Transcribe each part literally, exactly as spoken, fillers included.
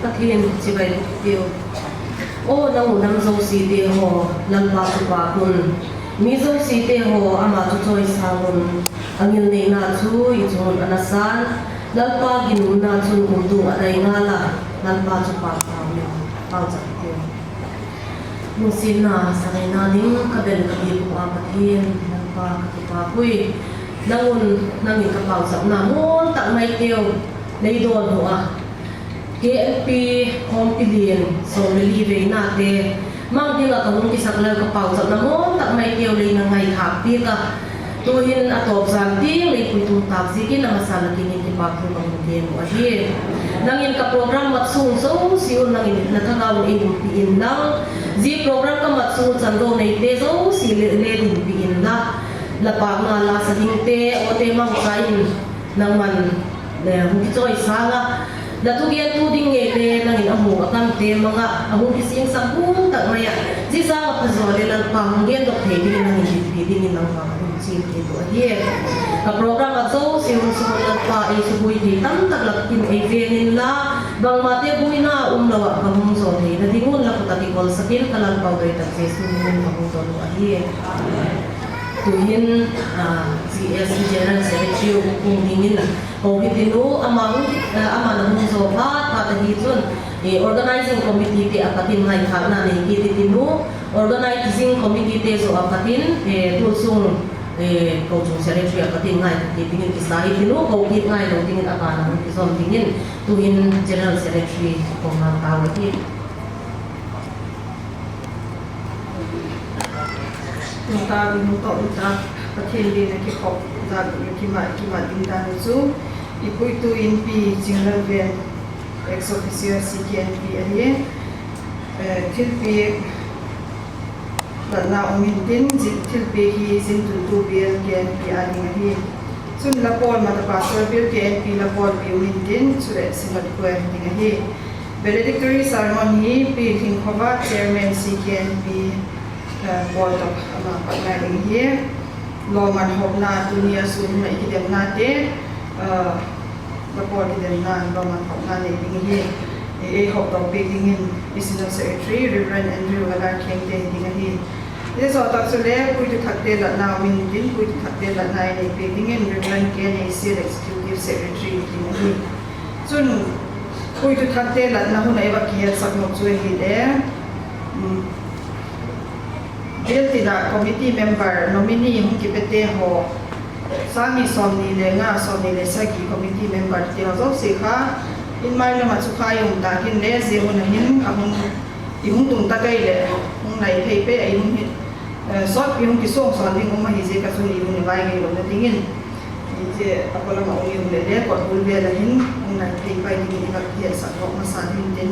Pathian chibai tiu. Aw, nang unau zosite haw, Lalpa chu pak un. Mi zosite haw, ama chu chawisang un. A ngilneihna chu i chung un ana san. Lalpa ginumna chun um tung a dai ngal a. Lalpa chu pak un. Pauchap tiu. Lungsimna saina ding ka bel ka biak uh a Pathian, Lalpa ka kipak ui. Nang un, nang in ka pauchapna mawl tak mai teu lei dawn uh a. K N P khawmpi lian sawm leh li veina te mang ding a ka hung kisak lel ka pauchapna mawl tak mai teu lei na ngaihtuah piak a. Tuin a tawp zan ding lei puitu tak ziakin a masa lakin kipahthu ka hon gen uh ahi. Nang in ka program mat sung zosia un nang in na thagau in ei umpi inla. Zia program ka mat sung chan dou neite zosia leh, leh dinpi inla. La pakna la sa dingte, awte mangcha in nangman, eh, hong kichawisang a. La thugentu ding ngeite nang in a mu a kamte mang a, a hong kisingsak hun tak mai a. Zia sang a pha zaw leh Lalpa hong gendok thei dingin nang in dinpi dingin nangmah ka hon chial kei uh ahi. Ka program a zosia hun sung Lalpa ei subui thei tamtak lak in ei ven inla. Bangmahte buaina umlou a ka hong zaw theihna ding un la khut a kikholsak in ka Lalpa doi tak Jesu min in ka hon dong uh ahi. Tuin, ah, C S General Secretary uh kong dingin kou hitin uh, ama hong, ah, ama na hong zaw phat phat ahi chun, eh, organizing committee te a patin ngaihtuahna nei kei hitin uh, organizing committee te zoh a patin, eh, tulsung, eh, kou chung secretary a patin ngaihtuah kei dingin kisa hitin uh, kou kit ngailou dingin a ban a hong kizom dingin, tuin General Secretary kong hantau ahi. Tungta minung toh uta Pathian din a kikhop dan a kima, kima ding dan chu i puitu inpi Chinglalven ex officio C K N P ahi. Eh, thilpiak latna um intin, zi-, thilpiak hi zin tuntu bial K N P a ding ahi. Chun la pawl mah a pastor bial K N P la pawlpi um intin, chuleh synod choir ding ahi. Valedictory sermon hi Pi Lhingkhova, Chairman C K N P, eh, pawl toh ama pat ngai ding hi. Lawmman hopna tuni a sun hun a i kidemnate, eh, la pawl kidemna lawmman hopna nei ding hi. Eh, ei hopdok piak dingin i Synod Secretary Reverend Andrew Valarkheng te ding ahi. Zia zoh tak chuleh puitu thakte latna um intin, puitu thakte latna i nei piak dingin Reverend Ken Eisial, Executive Secretary ding ahi. Chun, puitu thakte latna hun a i va kihetsak nop chu ahih leh, um, bial tin a committee member nominee hong kipete haw, sangnih sawmnih leh nga, sawmnih leh sagih committee member te haw zosia kha, in mailam a chu kha i um tak in leh zia hun a hin a hong i hong tung tak ahih leh hong nai thei pen a i hong hi, eh, sawtpi hong kisuang sawn ding um ahi ziak a chun i hun i vai ngeilouna dingin, i zia a polam a hong i um leh leh kot bul vel a hin hong nai thei pai dingin i va kihetsak nop masa ding tin.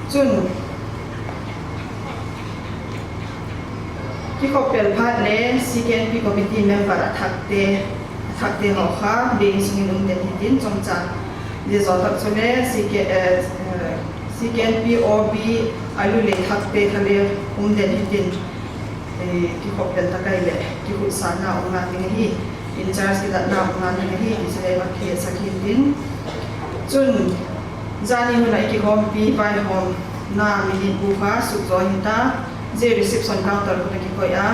Chun, kikhop pel phat leh C K N P committee member a thakte, a thakte haw kha bial sung in um den hitin chomcha. Zia zoh tak chuleh C K, eh, eh, C K N P O B a lu leh thakte kha leh um den hitin, eh, kikhop pel tak ahih leh kikhutsakna om ngal ding ahi. In charge kilatna om ngal ding ahi, ti chuleh va kihetsak hitin. Chun, zani hun a i kikhawmpi vaihawmna minute bu kha suk zaw hita, zia reception counter khut a kikoih a,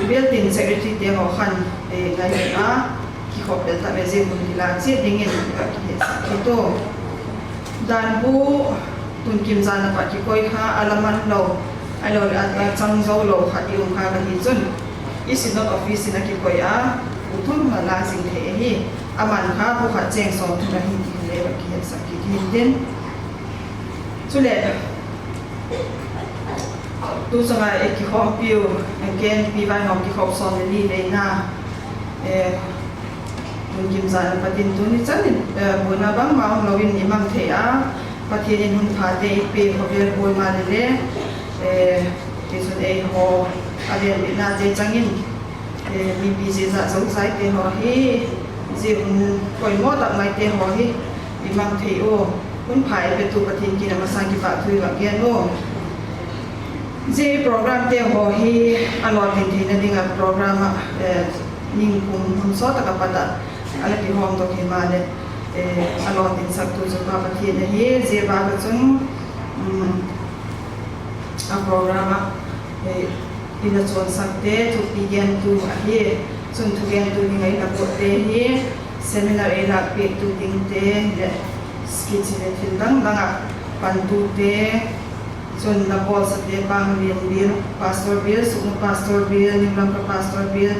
bial tin secretary te haw khan, eh, ngai a, kikhop pel tak leh zia hun kila chiat dingin ka kihetsak kit uh. Dan bu tun kim zan a pat kikoih kha a la man lou, ahihlouhleh a chang zou lou khat i um kha ka hi chun, i Synod office in a kikoih a, bu thum a la zing thei ahi, a man kha bu khat cheng sawm thum ahi ti leh va kihetsak kit hitin. Chuleh, tu chang a i kikhawmpi uh, K N P vaihawm kikhop sawm leh li veina, eh, tun kim zan a pat in tuni chan in, eh, buaina bangmah omlou in i mang thei a, Pathian in hun phate i pe khovel buaina leh leh, eh, tichun ei haw a vel bitna te chang in, eh, mipi zia zah zong zai te haw hi, zia hun poimoh tak mai te haw hi, i mang thei uh, hun pha i petu Pathian kiang a masa kipahthu i va gen uh. Zia program te haw hi a lawtin theihna ding a program a, eh, ningkum hun sawt tak a pat a, a la kihawm toh hi mahleh, Eh, a lawtinsak tu chu Pa Pathian ahi, ziak a ka chun, um, a program ah, eh, i na chuansak te, thupi gen tu ahi, chun thugen tu ding a i na buak te hi, seminar ei lak pek tu ding te, le skit le thil dang dang a pan tu te, chun na pawl sa te, Pang Lian Bial, Pastor Bial, Suknu Pastor Bial, New Lamka Pastor Bial,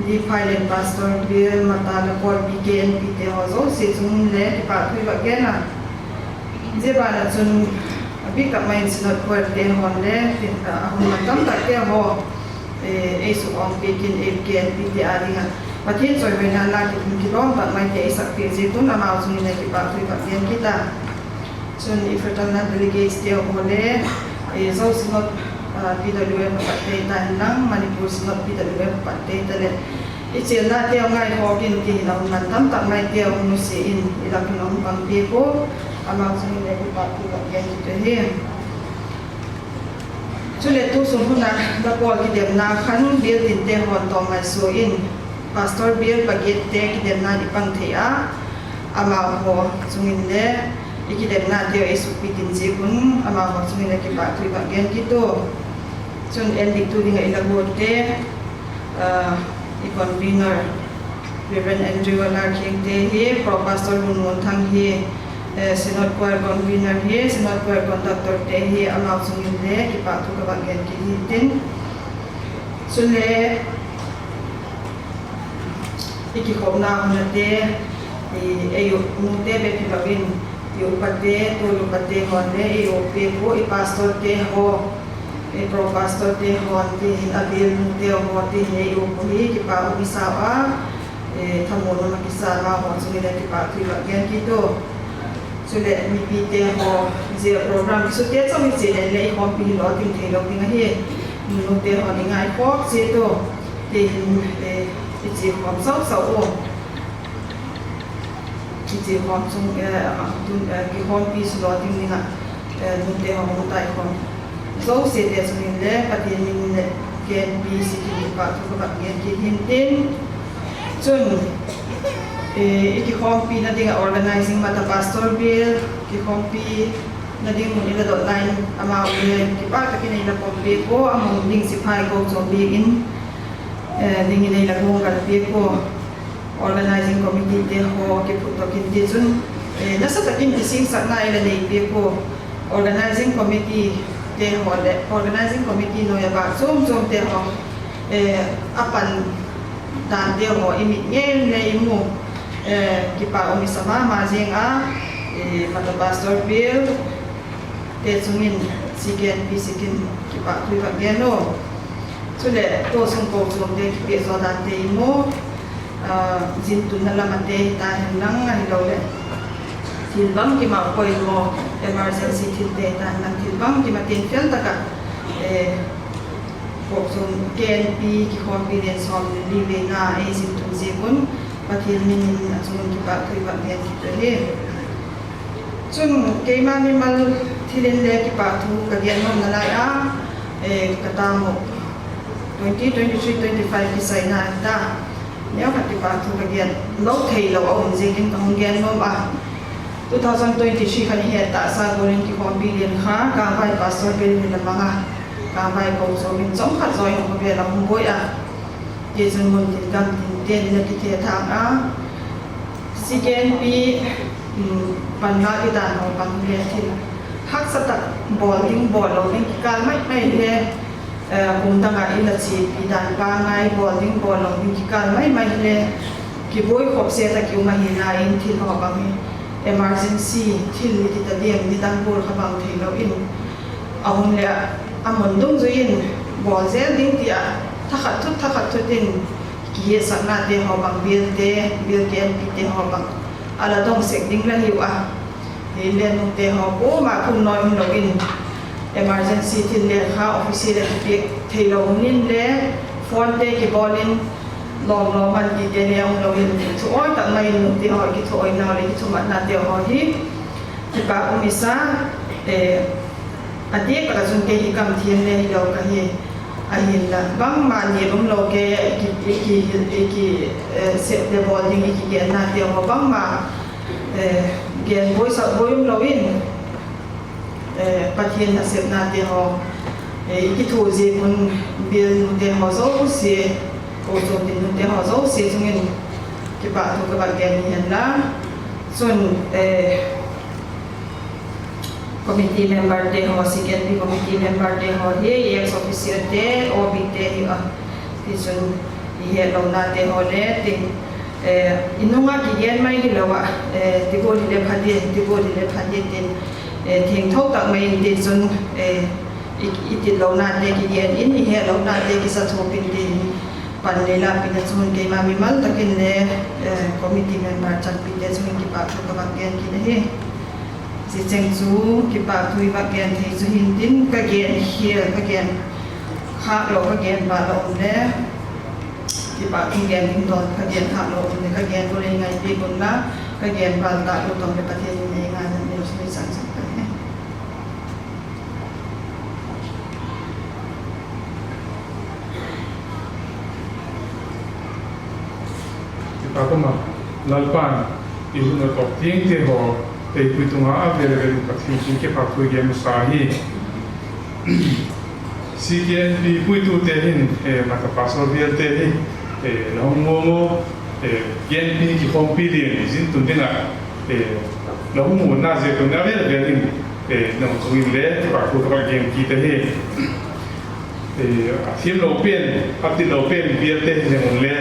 Deep Highland Pastor Bial, Mata le Pawl P K N P te ho zosia chung le kipahthu i va gen a. Ziak a chun a bik tak mai in Synod Choir te hon le, tin, a hun man tam tak te ho, eh, ei suk om pek in ei K N P te a ding a Pathian chawihoihna lak in kilawm tak mai te ei sak pek ziak un amau chung in le kipahthu i va gen kit a. Chun i fraternal delegates te ho le, eh, Zo Synod, ah, P W F a pat te ta hen lang, Manipur Synod P W F a pat te ta le, i chelna te ho ngaikhawk in ti hi a hun man tam tak mai te ho nusia in i lak in hong pang pek uh, amau chung in le kipahthu va gen kit uhi. Chule tu sung hun a na pawl kidemna khan bial tin te hon tawm ngaihsut in, Pastor Bial Pa Giat te kidemna i pang thei a, amau ho chung in le i kidemna te ei sukpih tin ziak un amau ho chung in le kipahthu i va gen kit uh. Chun en dik tu ding a i la buak te, ah, i convener, Reverend Andrew Alarkheng te hi, Pro Pastor Lunmunthang hi, eh, Synod Choir convener hi, Synod Choir conductor te hi, amau chung in le kipahthu ka va gen kit hi tin. Chule, i kikhopna hun a te, i, ei u, nu te bek hilou in, i upa te, tolu upa te hon le, i u pek uh, i pastor te ho, i pro pastor te hon, ti hin a bial nu te ho, ti hin ei u pek uh hi, kipak um i sa ua, eh, thamuanna ma kisa amau ho chung in le kipahthu i va gen kit uh. Chule mipi te ho, zia program i suk te chauh hi chih leh le i khawmpi hilou ding theilou ding ahi. Nu te hon i ngaikhawk chiat uh. Te hin, eh, i chi khawm sau sau uh. I chi khawm chung, eh, ah, tun, eh, kikhawmpi sulou ding ding a, eh, nu te ho hong tai khawm zosia te chung in le Pathian min in le K N P sikin kipahthu ka va gen kit hi tin. Chun, eh, i kikhawmpina ding a organizing Mata Pastor Bial, kikhawmpina ding mun i la dotna in amau le kipak takin ei la pawm pek uh, a mun ding sipai ko chom biak in, eh, ding in ei la hong kal pek uh. Organizing committee te ho kiphut toh kin ti chun, eh, nasa takin kisingsakna ei la nei pek uh. Organizing committee te ho le, organizing committee nuai a bang chom chom te ho, eh, a pan dan te ho i mit ngeingei in i mu, eh, kipak um i sa mahmah ziak a, eh, Mata Pastor Bial te chung in C K N P sikin kipahthu i va gen uh. Chule, tu sung ko chom te kipehzaw dan te i mu, ah, zin tunna lam a te hi ta hen lang ahilou le, thil bangkim a poimoh, emergency thil te hi ta hen lang, thil bangkim a tin fel tak a, eh, ko chom K N P kikhawmpi lian sawmli veina ei zin tun ziak un, Pathian min in a chung un kipahthu i va gen kit uh hi. Chun keimah mimal thil in le kipahthu ka gen nuam nalai a, eh, ka tam uh twenty twenty-three twenty-five kisai na ta. Neu khat kipahthu ka gen lou theilou a um ziakin ka hong gen nuam a. Two thousand twenty-three kha hi a tahsa gol in kikhawmpi lian kha, Kangvai Pastor Bial in a mang a. Kangvai ko chom in chomkhat zaw in ka ve la hong buai a. Ti chun mun tin gam tin ten in a kithethang a. C K N P, um, panlak i dan ho bang le thil haksa tak bawl ding bawl lou ding kikal maimai le, eh, kum dang a i la chihpih dan pangai bawl ding bawl lou ding kikal maimai le kibuai khop se tak i um ahi lai in thil ho bang hi emergency thil ni ti ta diam ni dang bul kha bang theilou in a hun le a mun dungzui in bawl zel ding ti a thakhat thut thakhat thut in kihiaisakna te ho bang bial te, bial K N P te ho bang a la dong sek ding la hi ua. Hi le nu te ho kuamah phun nawn lou in emergency thil le kha office le kipiak theilou hun in le phone te kibawl in lawm lawm man ti te le om lou in thuawi tak mai in nu te ho kithuawina le kithumatna te ho hi kipak um i sa, eh, a diak tak a chun kei hi kam thiam le hilou ka hi. Ahinla bangmah ni lum lou kei a i ki, i ki, i ki, eh, sep le bawl ding i kigenna te ho bangmah Eh, gen buai sak buai omlou in, eh, Pathian nasepnate haw, eh, i kithuah ziak un bialnute haw zousia, kochuam dinmunte haw zousia chungin kipahthu ka va gen hi henla. Chun, eh, committee member te haw, C K N P committee member te haw hi, ex officio te, O B te hi a. Tichun i hetlounate haw le, tin, eh, i nunga kigen mai hilou a, eh, ti gol hi le pha di, ti gol hi le pha di tin, eh, thengthou tak mai in tichun, eh, i, i titlounate kigen in, i hetlounate kisa thupin tin, pan le la pina chun keima mimal takin le, eh, committee member chanpite chungin kipahthu ka va gen kit ahi. Zicheng chu kipahthu i va gen thei chu hintin ka gen hial, ka gen khak lou, ka gen val lou om le. Kipahthu gen ding dawn ka gen khak lou om le, ka gen lou le ngaihpih un la, ka gen val ta lou tawm le Pathian in ei ngai nan le sui sang sang ka he. Kipak om a, Lalpan i hun a tawp dingte haw, ei pui tunga a vel vel Pathian kipahthu gen masa hi. C K N P puitute hin, eh, mata pastor vialte hi, eh, la hong ngawng ngawng, eh, K N P kikhawmpi lian zin tun ding a, eh, la hong muanna ziak un a vel vel in, eh, nang chungin le kipahthu ka va gen kit ahi. Eh, a thim lou pen, a ti lou pen, vialte hi zeng un le,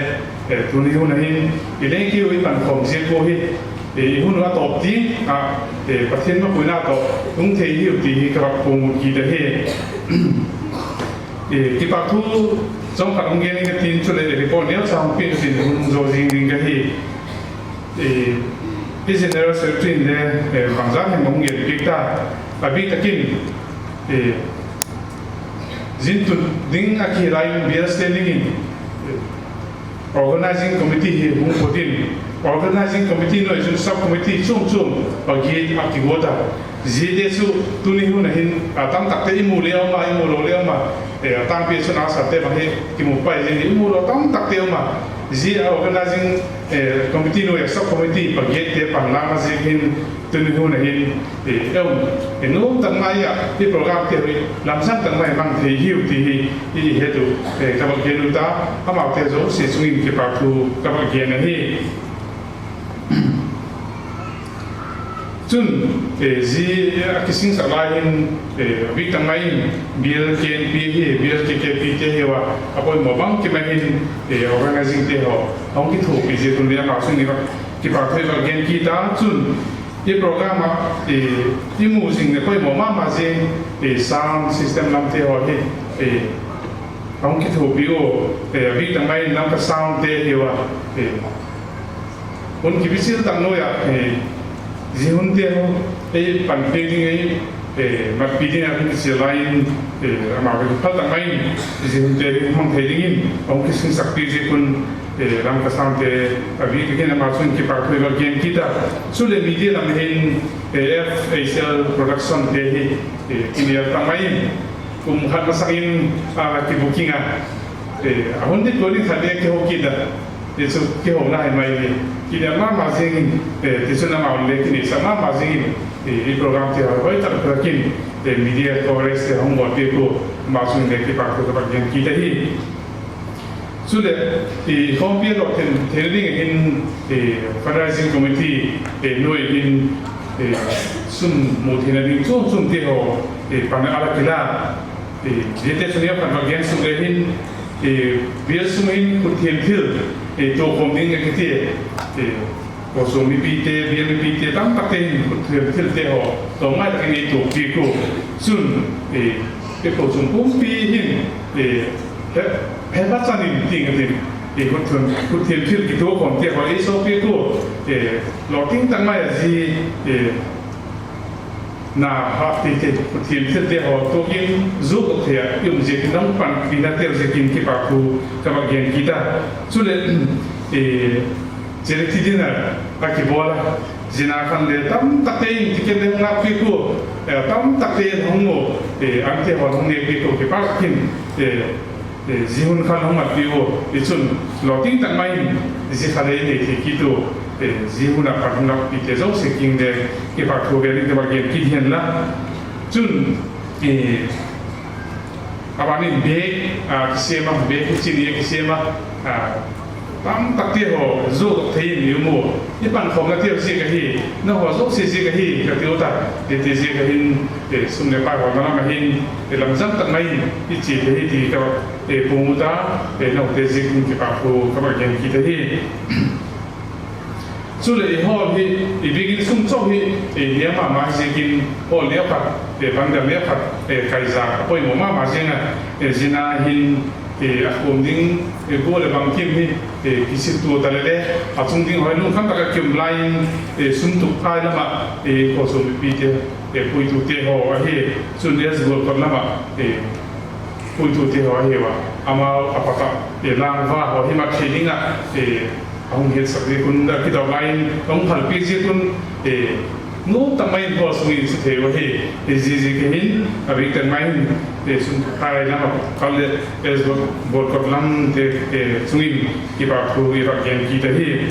eh, tuni hun a hin, i leng kiu i pan khawm ziak uh hi, eh, i hun a tawp ding a, eh, Pathian mapuina tawh, tung thei hi uh ti hi ka va pung kit ahi. Eh, kipahthu, zong khat hong gen in ka tin chu le, eh, report nial sa hong pin ka tin hun zo zing ding ka hi. Eh, i General Secretary in le, eh, bangzah hem hong gen kik ta, a bik takin, eh, zin tun ding a kihi lai in bial standing in, eh, Organizing Committee hi hong put in, Organizing Committee nuai chun Sub Committee chum chum, a gate a kibuat a. Zite chu tuni hun a hin, a tamtakte i mu le om a, i mu lou le om a, eh, a tangpi chu na sa te bang hi, kimu pai zin i mu lou tamtakte om a. Zi a Organizing, eh, Committee nuai a Sub Committee, a gate te pan lam a zi hin, tuni hun a hin, eh, em, eh, nuam tak mai a, i program te hi, lamsang tak mai mang thei hi uh ti hi, i het uh, eh, ka va gen uh ta, amaute zousia chungin kipahthu ka va gen ahi. Chun, eh, zi, eh, a kisingsak lai hin, eh, a bik tak mai in, bial K N P hi, bial K K P te hi ua, a poimoh bangkim a hin, eh, organizing te haw, hong kithuahpih ziak un le amah chungin va, kipahthu va gen kit a chun, i program a, eh, i mu zing le poimoh mahmah zing, eh, sound system lam te haw hi, eh, hong kithuahpih uh, eh, a bik tak mai in Lamka sound te hi ua, eh, hun kibichil tak nuai a, eh, zi hun te haw, eh, panpih ding ei, eh, matpih ding a hun kichil lai in, eh, amah va phal tak mai in, zi hun te hi mang thei ding in, hong kisingsakpih ziak un, eh, Lamka sound te, a bik tak in amah chungin kipahthu va gen kit a. Chule media lam hin, eh, F H L Production te hi, eh, kinial tak mai in, kum khat masak in, ah, kibooking a. Eh, a hun dit tuan in khat le kihou kit a. Tichun kihouna hi mai hi. Kinial mahmah zing in, eh, tichun amah un le kineisak mahmah zing in, eh, i program te haw hoihtak takin, eh, media coverage te hong bawlpih uh, amah chungin le kipahthu ka va gen kit ahi. Chule, eh, khawmpi a lawhthei, thei ding a hin, eh, fundraising committee, eh, nuai hin, eh, sum mu theihna ding chum chum te haw, eh, pan a la kila. Eh, ziate chu nia pan va gen suk le hin, eh, bial sung hin khutthiam thil, eh, tuah khawm ding a kiti, eh, Kochuam mipite, bial mipite, tamtakte hin khutthiam thilte haw, tawmngai takin ei tuahpih uh. Chun, eh, i kochuam pumpi hin, eh, he, he pa chan in ting a tin, eh, khutthiam, khutthiam thil kituah khawmte haw, ei sawpih uh, eh, lawhting tak mai a zi, eh, na hak te te, khutthiam thilte haw, tuakin zuk thei a, i um ziakin nang panpihna te uh ziakin kipahthu ka va gen kit a. Chule, eh, charity dinner a kibawl a. Zina khan le tamtakte in ticket le hong lakpih uh, eh, tamtakte in hong mu, eh, ante haw hong nekpih uh kipak in, eh, eh, zi hun khan hong matpih uh, i chun lawhting tak mai in zi kha le nei thei kit uh. eh, zi hun a pan hong lak pite zousiah kiang ah kipahthu ve ding ka va gen kit hi ven la. Chun, eh, a ban in bag, ah, kisem a, bag hi chini a kisem a, ah, tamtakte haw, zou thei in i mu. I pankhawmnate ziak ahi, na haw zousiah ziak ahi, ka ti uh a. Te, te ziak ahi, eh, sum leh pai hawlna lam ahi, eh, lamzang tak mai in, i chi thei hi ti ka, eh, pung ut a, eh, noute ziak in kipahthu ka va gen kit ahi. Chuleh i hawl hi, i biakin sum chauh hi, eh, lian mahmah ziakin hawl liau khat, eh, bundle liau khat, eh, kai zak a poimoh mahmah ziang a, eh, zin a hin, eh, a khum ding, eh, bu leh bangkim hi, eh, kisit tuak ta leh leh, a chung ding haw lungkham tak a kium lai in, eh, sum tuk phai lam ah, eh, khosung mipite, eh, puitute haw ahi, chun S Bualkot lam ah, eh, puitute haw ahi ua, amau a pat a, eh, langva haw hi mat thei ding a, eh, a hong hiatsak ziak un a kidawk lai in, a hong phalpih ziak un, eh, nuam tak mai in khosung in si thei uh ahi, eh, ziaziak ahi in, a bik tak mai in, eh, sum tuk phai lam ah, kal leh S Bual-, Bualkot lamte, eh, chung in kipahthu i va gen kit ahi.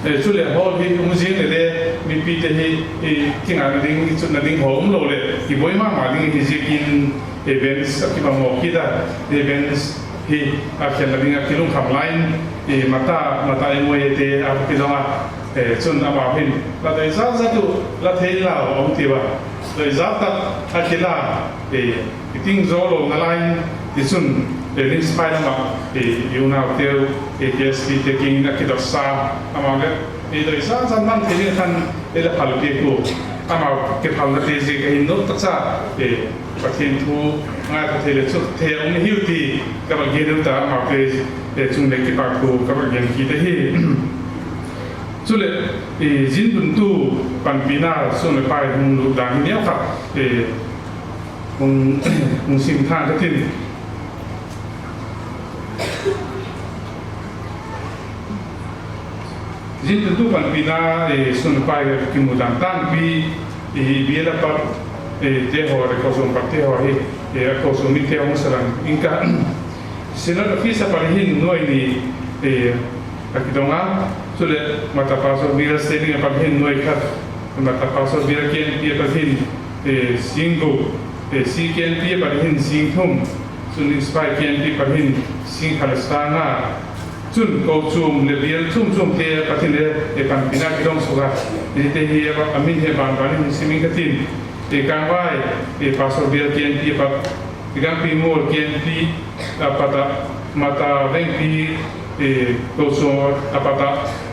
Eh, chuleh hawl hi um ziang leh leh, mipite hi, eh, kingakna ding, i chutna ding haw um lou leh, i buai mahmah ding hi ziakin, eh, bench a kipha mawk kit a, eh, bench hi a khelhna ding a kilungkham lai in, eh, mata, mata M O A te a kizong a, eh, chun amau hin, la dai zat zat uh, la thei lou a hong ti ua, dai zat tak a kila, eh, i ting zou lou nalai in, ti chun, eh, Ling Sipai lam ah, eh, i unaute uh, eh, K S P te kiang in a kidotsa, amau leh, eh, dai zat zat man thei ding khan, eh, la phalpih uh, amau kiphalnate ziak ahi in nuam tak cha, eh, Pathian thu ngaikha thei leh chu thei a um hi uh ti ka va gen ut a, amaute, eh, chung leh kipahthu ka va gen kit ahi. Chuleh, eh, zin tuntu panpihna sum leh pai hong lut dan hi neu khat, eh, hong, hong sim thang ka tin. Zin tuntu panpihna, eh, sum leh pai kimu dan tangpi, eh, bial a pat, eh, te haw leh khosung pat te haw hi, eh, a khosung mite hong salang in ka. Synod office a pat hin nuai nih, eh, a kidong a, chuleh Mata Pastor Bial Standing a pat hin nuai khat, Mata Pastor Bial K N P a pat hin, eh, sing guk, eh, C K N P a pat hin sing thum, chun Ling Sipai K N P a pat hin sing khat leh sang nga, chun kochuam leh bial chumchum te a pat hin leh, eh, panpihna kidong suk a, eh, te hi a min hi banban in sim ing ka tin, eh, Kangvai, eh, Pastor Bial K N P a pat, Gangpimual K N P a pat a, Mata Vengpi, eh, kochuam a pat a,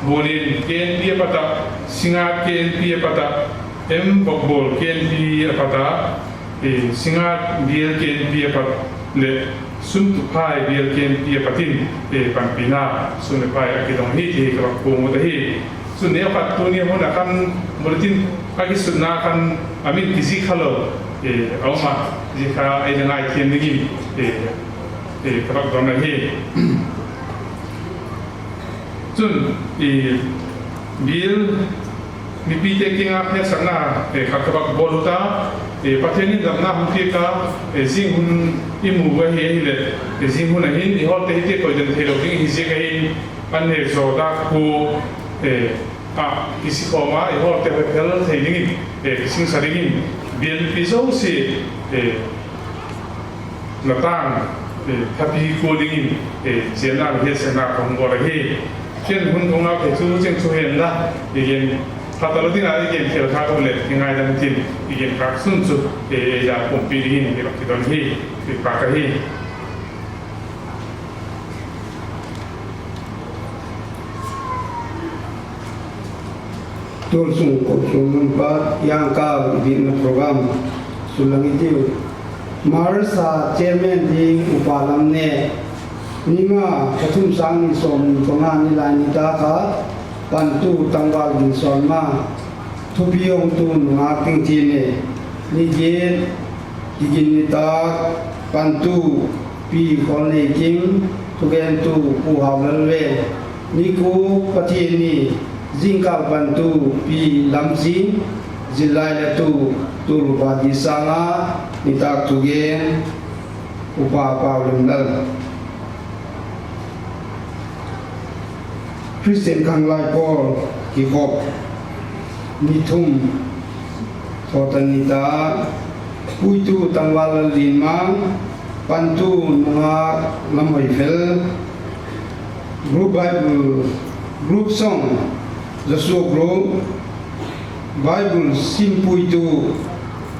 Bualin K N P a pat a, Singngat K N P a pat a, M Vokbual K N P a pat a, eh, Singngat Bial K N P a pat leh, Sum Tuk Phai Bial K N P a pat in, eh, panpihna sum leh pai a kidong hi ti ka va pung ut ahi. Chun neu khat tuni hun a khan bulletin a kisutna khan a min kizik kha lou, eh, a om a, zik kha ei leh ngaithiam ding in, eh, eh, ka va dong ahi. Chun, eh, bial mipite kiang a hetsakna, eh, khat ka va bawl ut a, eh, Pathian in damna hong piak a, eh, zing hun i mu uh ahi leh, eh, zing hun a hin i hawlte hi te koi den theilou ding hi ziak a hin, an ne zo da ku, eh, a, kisi khawm a, i hawlte hoih phel thei ding in, eh, kisingsa ding in, bial mipi zousiah, eh, na tang, eh, thapi kul ding in, eh, chianna leh hiatchianna kong bawl ahi. Ken hun kong lak thei chu cheng chu hen la, i gen phatalou ding a i gen khel kha leh i ngaidam tin, i gen khak sun chu, eh, eh, ya pumpi ding in, eh, kidon hi, eh, pak ahi. Tulsung Kochuam Lampat Yangkal Dinna Program sulang i tiu. Marsa Chairman ding Upa Lamneh, ni nga kha thum, sang nih sawmnih panga nilaini tak a pantu tangval Ginsawnma, thupi hongtu nungak Tengtine, ni giat Kigin nitak pantu Pi Kholneikim, thugentu Pu Haulalven, ni kua Pathian ni, zingkal pantu Pi Lamching, zillai leh tu, tul upa di sang a, nitak thugen Upa Paulimlal. Christian khanglai pawl kikhop ni thum, thawhtanni ta, puitu Tangval Lalrinmang, pantu Nungak Lamhoifel, group Bible, group song, Joshua group, Bible simpuitu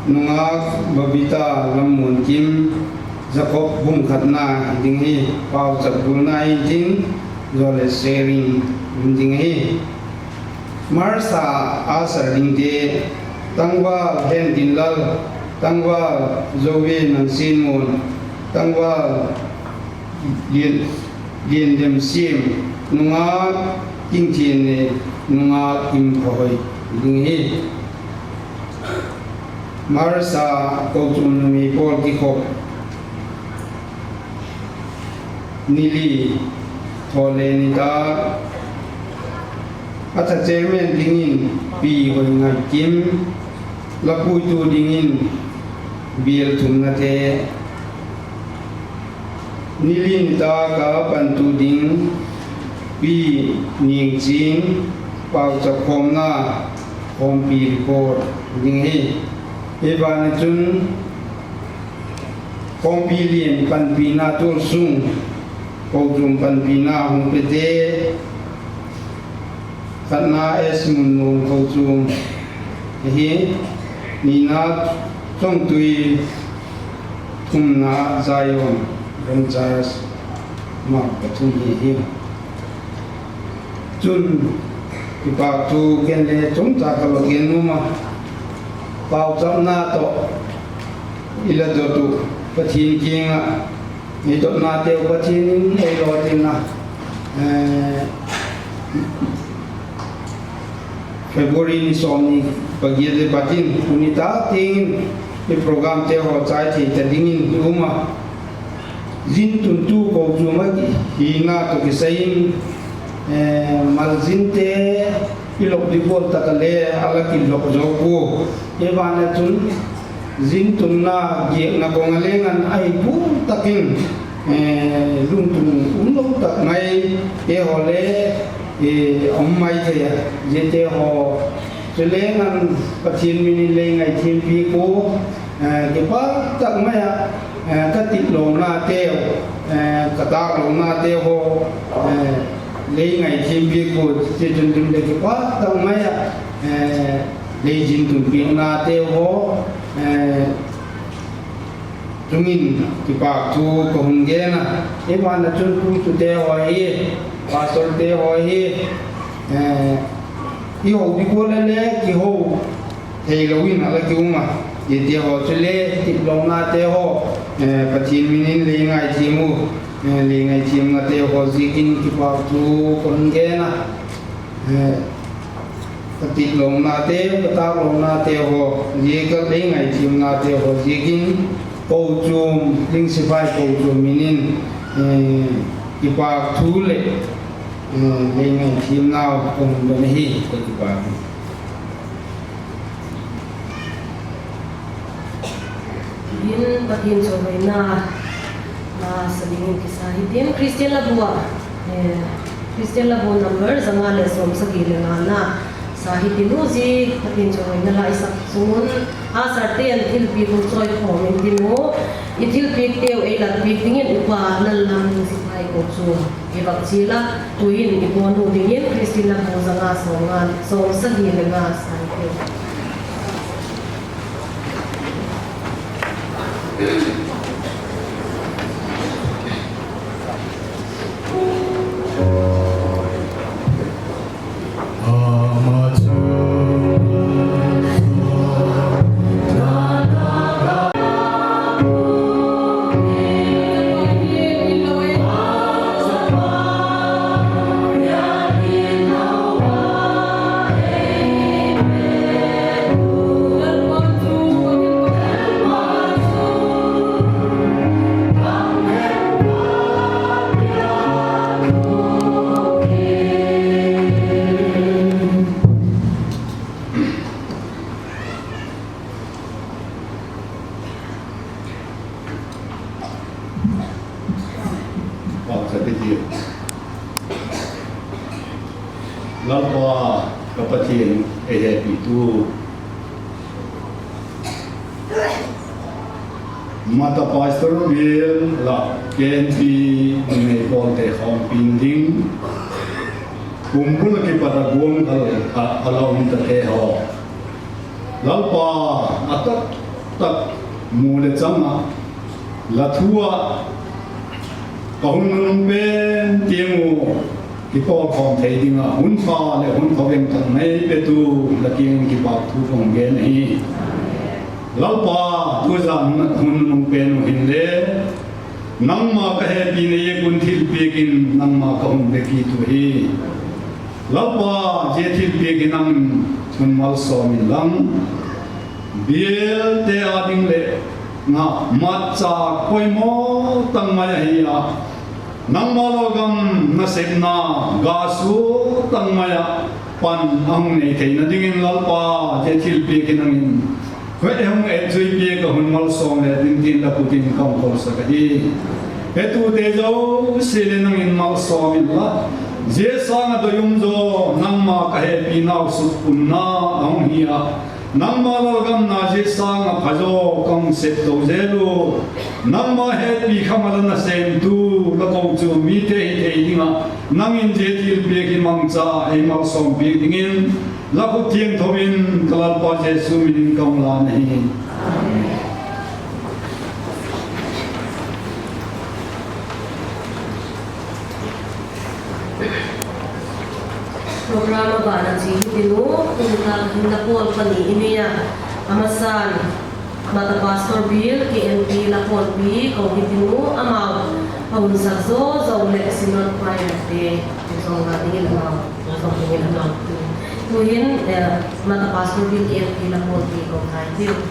Nungak Babita Lammuankim, Jakob bung khatna ding hi, pauchap gulna hi'n tin, zuale sharing ding hi. March a usher dingte, Tangval Hengtinlal, Tangval Zoe Nangsinmun, Tangval Lian, Liandemsiam, Nungak Kingthianne, Nungak Kimphahoi ding hi. March a kochuam numei pawl kikhop ni li, thawhtanni ta, a tha chairman dingin Pi Hoingaihkim, lapuitu dingin bial thumnate, ni li ni ta ka pantu ding Pi Ningchin, pauchap khawmna khawmpi report ding hi. Hiai banah chun khawmpi lian panpihna tualsung, kochuam panpihna hong pete, khatna S Munnuam kochuam hi, nihna Chawngtui, thumna Zion Baptist, amau pathum hi hi. Chun, kipahthu gen le chomcha ka va gen nuam a, pauchapna toh i la dot uh Pathian kiangah, i dotnate uh Pathian in ei lawtin a, eh, February ni sawmnih leh pagiat leh patin, tuni tak tengin i programte haw chai thei ta dingin i um a. Zin tuntu kochuam a hihna toh kisai in, eh, malzinte i lop di bawl tak a leh a la kilop zou pua. Hiai banah chun zin tunna, giakna khong a leng a, a hih bul takin, eh, lungtung um lou tak mai, te haw leh, eh, om maithei a, ziate haw. Chu leng a Pathian min in lei ngaithiam piak uh, eh, kipak tak mai a, eh, ka titlounate, eh, ka taklounate haw, eh, lei ngaithiam piak uh, chi chun chun leh kipak tak mai a, eh, lei zin tun piaknate haw, eh, tungin kipahthu ka hon gen a. Hiai banah chun puitute haw hi, pastorte haw hi, eh, i hou di kua leh leh kihou theilou in a la ki um a. Ziate haw chu leh titlounate haw, eh, Pathian min in lei ngaithiam uh, eh, lei ngaithiamnate haw ziakin kipahthu ka hon gen a. Eh, ka titlounate, ka taklounate haw ziak a, lei ngaithiamnate haw ziakin kochuam, Lingsiphai kochuam min in, eh, kipahthu leh, eh, lei ngaithiamna uh ka hon dong hi, ka kipak. In Pathian chawihoihna la sa dingin kisa hitin, Christian Labu ah, eh, Christian Labu number zanga leh sawmsagih leh ngana sa hitin, huchi Pathian chawihoihna la i sak sung un, a sarte in thilpiak hon chawi khawm intin, i thilpiakte uh ei latpiak dingin Upa Lallam Lingsiphai kochuam i va chial a, tuin i puan uh dingin Christian Labu zanga sawmnga, sawmsagih leh nga sa hitin. Pathian ei hehpihtu Mata Pastor Bial lah K N P numei pawlte khawmpin ding, kum bul a kipat a guam gal a, a la om tate haw, Lalpa, a taktak mu leh chang a la thu ah ka hun nunung pen tiang uh kipawlkhawm thei ding a hun pha leh hun phaveng tak mai petu la kiang in kipahthu kong gen ahi. Lalpa, tuzan hun a ka hun nunung pen uh hin leh nangma ka hehpihna ziak un thilpiak in nangma ka hun be kit uh hi. Lalpa, zia thilpiak in nang hun malsawm inla, bialte ading leh ngah matchak poimoh tak mai ahi a, nangma lalgam nasepna gasuk tak mai a pan a hong nei theihna dingin Lalpa, zia thilpiak in nang in hon etzuipiak a hun malsawm leh dingin la khut in kong kawlsak ahi. Hetute zosia leh nang in malsawm inla, zia sang a doi um zaw nangma ka hehpihna uh sukpunna a hong hi a, nangma lalgam na zia sang a pha zaw kong sep tou zel uh. Nangma hehpih khang a la nasemtu la kochuam mite hi thei ding a, nang in zia thilpiak hi mangcha ei malsawmpiak dingin la khut thiangtho in ka Lalpa Jesu min in kong lan ahi. Program a ban a chi hi ding uh, tuni tak hin la pawl pahnih i nei a, a masa in Mata Pastor Bial, K N P la pawlpi kou hi ding uh, amau a hun sak zozo leh Synod Choir te zong a ding in amau, zong ding in amau. Tuhin, eh, Mata Pastor Bial, K N P la pawlpi kou thei ding uh.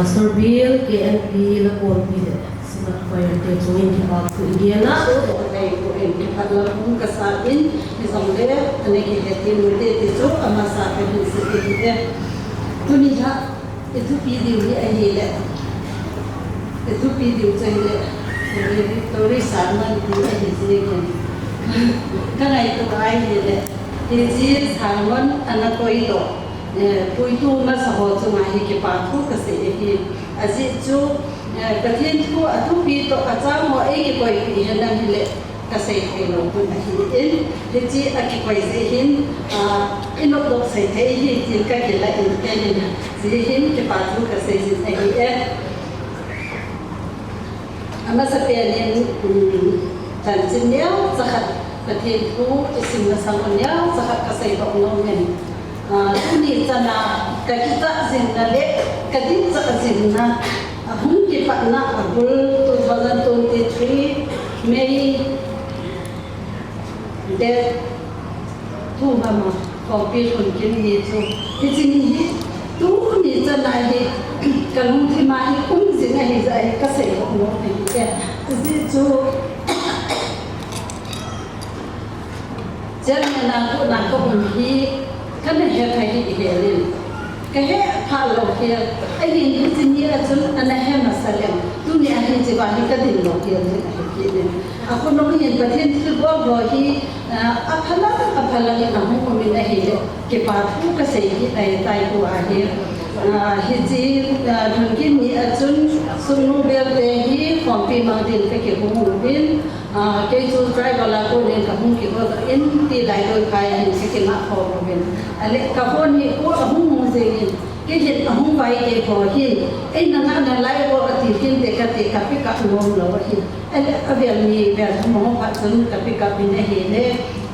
Pastor Bill, K N P la pawlpi leh Synod Choir te chungin kipahthu i gen a. So, ei ko en ki phat la pum ka sa in, i zong le, ane ki he tin mu te ti chu, ama sa ka hin si ki ti e. Tuni ha, i thupi diu hi ahi le. I thupi diu chu ahi le. Tori sa man ti ahi si ki. Ka ngaihtuah ahi le. Hi chi sa man ana koi to. Eh, puitu masa ho chunga hi kipahthu ka sei hi. A zi chu, eh, Pathian thu a thupi to a chang ho ei kikoipih hen lang hi le ka sei thei lou hun ahi in. Hi chi a kikoi zi hin, ah, i nop dok sei thei hi tin ka kila in ken in. Zi hin kipahthu ka sei zi ahi e. A masa pen in, um, chanchin neu chakhat Pathian thu i sim masa ngun neu chakhat ka sei dok nung in. Ah, tuni chana ka kichah zinna le ka dinchah zinna, a hung kipatna a bul two thousand twenty-three May date two mama, Khawmpi Hlunkim ni chu. Hi chi ni hi, tuni chana hi, ka lungthim a hi um zing ahi zah hi ka sei dok nung ahi e. Zi chu, Chairman a kona ka um hi, ka na he kha hi i hel in. Ka he pha lou hial, ahin hi chi ni a chun ana he masa leng. Tuni a hi chi va hi ka din lou hial in ahi ki in. A ko nung hin Pathian thilbawl ho hi, ah, a pha lou, a pha lou in a hung um in ahi le. Kipahthu ka sei hi ahi tai tu ahi. Ah, hi chi, ah, Hlunkim ni a chun sungnu bel te hi Khawmpi mang din ka kihung uvin. Ah, kei chu tribal a kon in ka hung kihoh in ti lai doi kai hin ka kingah khawm uvin. A le ka hon hi ko a hung hung zing in. Kei hin a hung vai kei ko hin. Ei na ngah na lai ko a ti hin te ka ti ka pick up nuam lou ahi. A le a vel mi vel thum ho pha chun ka pick up in ahi le.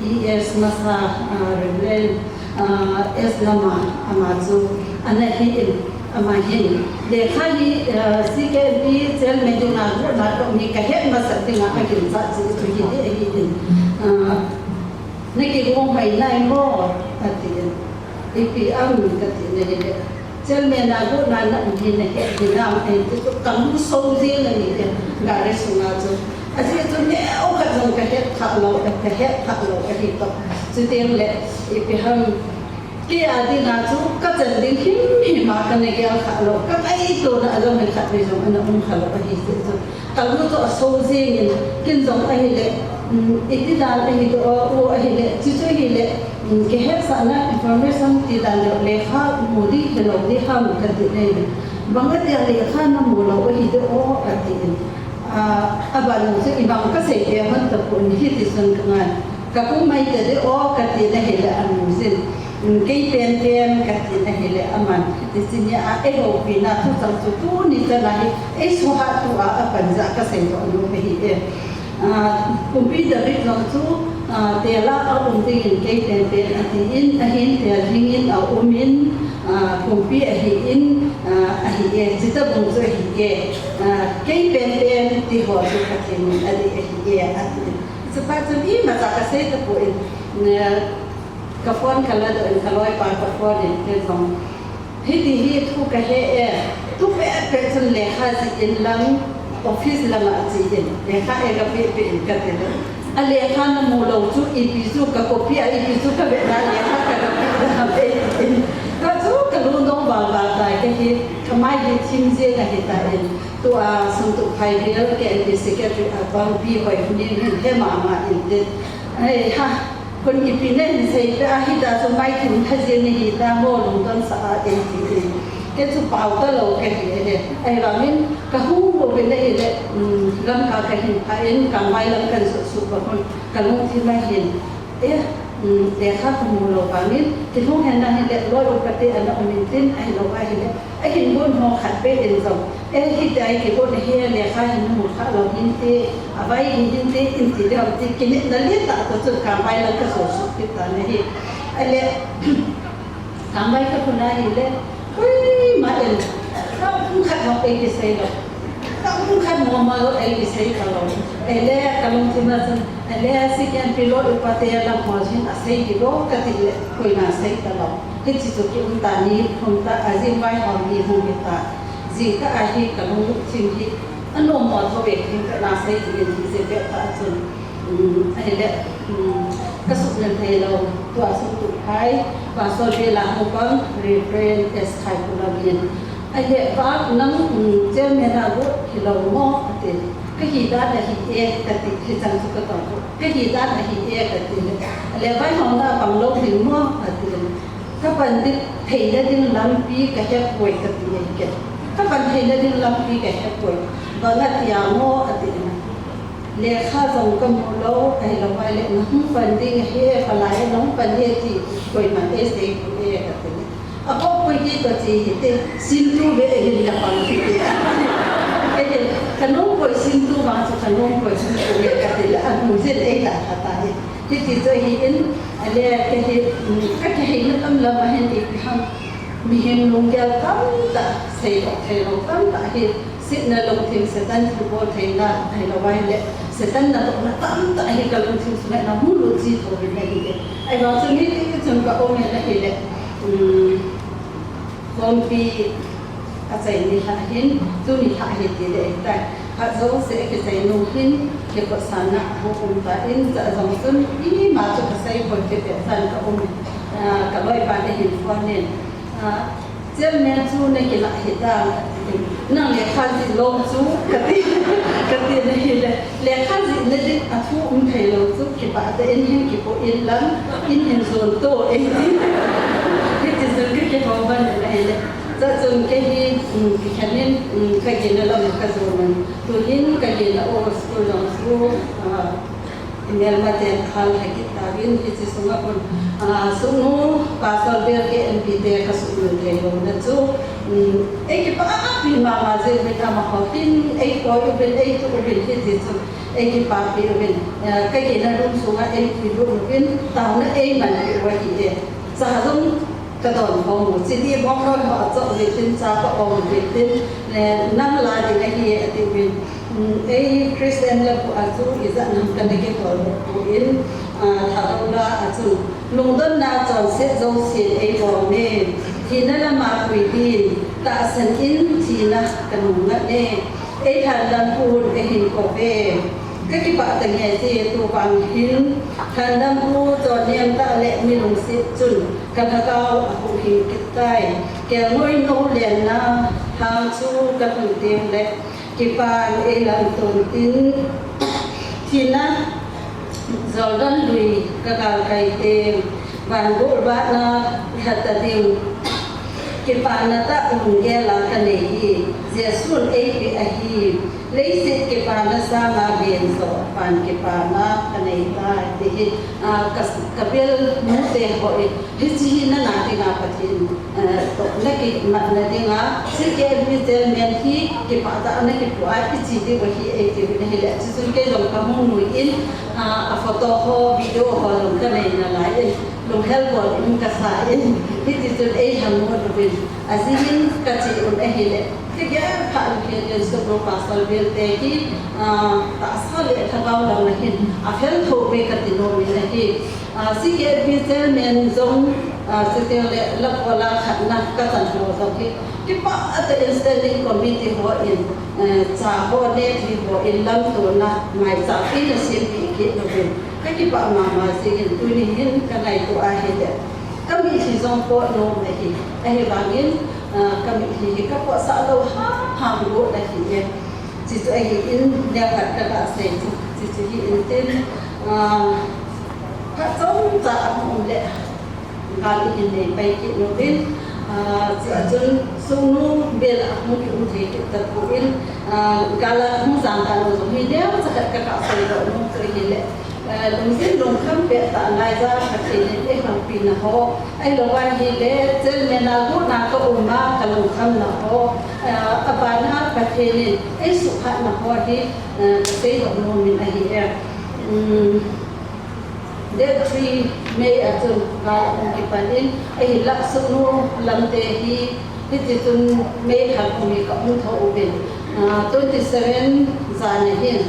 E S masa, ah, Reverend Ah, S Lama, ama chu, ana hi in, ama hin. Lekha hi, ah, C K N P chairman dinga, guna to mi ka het masa dinga, a kin sa chi chu hi di, hi in. Ah, na ki gong mai nai mo, ka ti in. Ipi am, ka ti na hi le. Chairman a guna na um hi na het hi na, eh, ti chu ka mu so zi na ni de, gari sunga chu. A zi chu ne, o ka zong ka het kha lou, ka het kha lou, ka hi to. Chu teng le, ipi ham, Kei a dinga chu ka chan ding himhim a ka na gel kha lou, ka ngaihtuahna a zong hi khat vei zong ana um kha lou ahi si chu. Ka lu chu a so zing in, kin zong ahi le, um, i ti dan ahi to, o, o ahi le, chi chu ahi le, um, kei hetsahna information ti dan le, lekha mu di, he lou di ham ka ti nei le. Bang a dia lekha na mu lou ahi de o, a ti in. Ah, a ban chu i bang ka sei te hon ta pun hi ti sun ka ngai. Ka kum mai te de o ka ti na hi le a mu zin. Mm, kei pen pen ka ti na hi le a man. Ti sin ya a e ho pi na tu chang chu tuni ta na hi. E su ha tu a a pan za ka sei to nu me hi e. Ah, kumpi David zong chu, ah, te la a um ding in kei pen pen a ti in, a hin te a ding in a um in, ah, kumpi a hi in, ah, a hi e, zita bung chu a hi e. Ah, kei pen pen ti ho chu ka ti in a di a hi e, a ti in. Chupa chun i masa ka sei ta pun, eh, ka phone ka la doh in ka loipa ka phone in te zong. Hiti hi thu ka he e, tu pe pe chun lekha zi in lang, office lang a zi in, lekha e ka pe pe in ka ti le. A lekha na mu lou chu ipi chu ka copy a ipi chu ka ve na lekha ka ka pe na pe in. Ka chu ka lu dong ba ba tai ka hi, ka mai hi thim zi na hi ta in. Tu a sung tu phai bial ke N P secretary a bang pi hoi hun in hin he mama in te. Ai ha, kon ipi nen sei pe a hi ta chu mai thim kha zia ni hi ta mo lung don sa a en ti ti. Ke chu pau ta lou ke hi he. Ai vang in ka hu bo be le hi le, mm, lam ka ka hin pha in ka mai lam kan su su ba kon ka lung thi mai hin. Eh, mm, lekha ka mu lou vang in, ti hong hen na hi le loi u ka te ana um in tin, ai lou ai hi le. A hin bun ho khat pe in zong. E hi te ai ki bun hi lekha hin mu kha lou hin te, a vai hi hin te, in ti deuh ti ki ni na li ta ta chu ka vai la ka so su ki ta na hi. A le, ka vai ka pu na hi le, ui ma in, ka um khat mo e ki sei lou. Ka um khat mo ma lou e ki sei ka lou. E le, ka lung ti ma chun, e le, si ken pi lou u pa te la mo sin a sei ki lou, ka ti le, koi na sei ta lou. Hi chi chu ki um ta ni, um ta, a zin vai ho ni hong hi ta. Zingkal ahi ka lungthim hi a nuam mawk thou ve, zingkal na sei ding in hi se pek ta chun, um, ahihleh, um, ka suknel theilou tua sung tu khai, Pastor Bela Hopang, Reverend S Khai Kulam in, ahihleh vak nang, um, chairman a bu hilou maw a ti. Ka hi dan ahi e ka ti, hichang chu ka tawp. Ka hi dan ahi e ka ti leh, ahihleh vaihawmna a pang lou ding maw a ti. Ka pan theihna ding lampi ka het uai ka ti e ke. Ka pan theihna ding lampi ka het uai. Bang a ti a maw a ti. Lekha zong ka mu lou, ahihleh na hon pan ding ahi e, palai na hon pan e ti koimah in ei sei pua e ka ti. A kop koi ki to chi hi te, sintu ve e hin na pan hi te. Ei te, ka nung koi sintu ma chu ka nung koi sintu ve ka ti leh a nu zin ei ta kha ta hi. Hiti chu hi in, ahihleh ka hi, um, ka kihei na tam lam a hin i pi ham. Mihem lunggel tamtak, seikhawm theilou tamtak hi, sitna lungthim Setan thilbawl theihna, ahihleh Setan natohna tamtak hi ka lungthim sung ah na hon lut chi thou ve na hi e. Ahivang chun hiti chun ka om e na hi leh, um, Khawmpi a chai ni hla hin, tu ni hla hi ti leh tai. Khat zosia kichai nung hin, kikoihsakna a hong om ta in, cha zong chun, i ma chu ka sei poi kei pek san ka om e. Ah, ka loipa in a hin phone in, ah, chairman chu na kilah hi ta, nang lekha zih lou chu, ka ti, ka ti na hi leh. Lekha zihna ding a thu um theilou chu, kipahtahin hin kipo in lang, in hin zon to ei ti. Hiti chun ka kihou ban in ahihleh. Cha chun kei hi, um, kikhen in, um, ka gina lam ka zon in. Tu hin ka gina aw school zong chu, ah, i melmate khal ha kit ta in, hichi sung ah khun, ah, sung nu, Pastor Bel ke M P te ka suknel theilou na chu, um, ei kipahpih mahmah ziak in amah hon, ei koi uvin, ei tu uvin hiti chu. Ei kipahpih uvin, eh, ka gina room sung ah ei puilut uvin, tauna ei manpih ua hi e. Cha zong ka dawn khawm uh, chi di bawng rawn haw a chawk ve tin, cha ka awng ve tin, eh, nang la ding ahi e a ti uvin. Mm, ei Christian leh pu a chu i zat nam ka na kikholh uh in, ah, Thadou la a chun, lungdonna chonset zosia'n ei bawm e, thina lam a pui din, tahsan in thina ka nung ngat e. Ei Thandam pu hun ei hin ko ve. Ka kipah ta nge chi, tu bang hin Thandam pu chawniam ta leh mi lungsit chun ka lhagao a huhhing kit tai. Kelngoi nou lenna hang chu ka tun teng leh kipan ei lamtuan in, thina Jordan lui ka galkai teng, van bulbahna lha ta ding. Kipahna tak lunggel a ka nei hi, Jesu'n ei pi ahi. Leiset kipahna sang a lian zaw, van kipahna ka nei ta hi. Ah, ka, ka bel nute haw in, hichi hi na na ding a Pathian, eh, toh na kimatna ding a, C K F B chairman hi kipahtahna kipuah a i chi ding uh ahi e ti uvin ahihleh. Chu chun kei zong ka hong nui in, ah, a photo haw, video haw zong ka nei nalai in, lunghel bawl in ka sa in, hiti chun ei hang ngut uvin, a zing in ka chi un ahihleh. Ka gel pha in kei len suk lo Pastor Bel te hi, ah, tahsa leh lhagao lam ah hin a fel thou ve ka ti nuam in ahi. Ah, C K F B chairman zong, ah, chuteng leh la pawl a khatna ka chan haw zong hi, kipahtah in standing committee haw in, eh, cha haw ne thi haw in lamtuanna maicham in a siam pi kit uvin. Ka kipah mahmah ziak in tuni hin ka ngaihtuah ahihleh, ka mitlhi zong pawt nuam ahi. Ahivang in, ah, ka mitlhi hi ka pawt sah lou hamham lou ahi e. Chi chu ahi in, neu khat ka gah sei chu, chi chu hi in tin, ah, khat chomcha a hong om leh, gal i hin nei pai kit uvin, ah, chi a chun sung nu bel a hong ki um thei kit ta pua in, ah, gal a hong zang ta lou zong hi neu cha khat ka gah sei lou nu chu hi leh. Eh, lungsim lungkham pek ta ngai za Pathian in ei hon pina haw. Ahilou a hileh, chairman a guna ka um a ka lungkhamna haw. Eh, a ban a Pathian in ei sukhatna haw hi, eh, ka seidoh nuam in ahi e. Um, date three May a chun gal hong kipan in, ahihleh sung nu lamte hi, hiti chun May kha kum hi ka hong thou uvin. Ah, twenty seven zan ahi.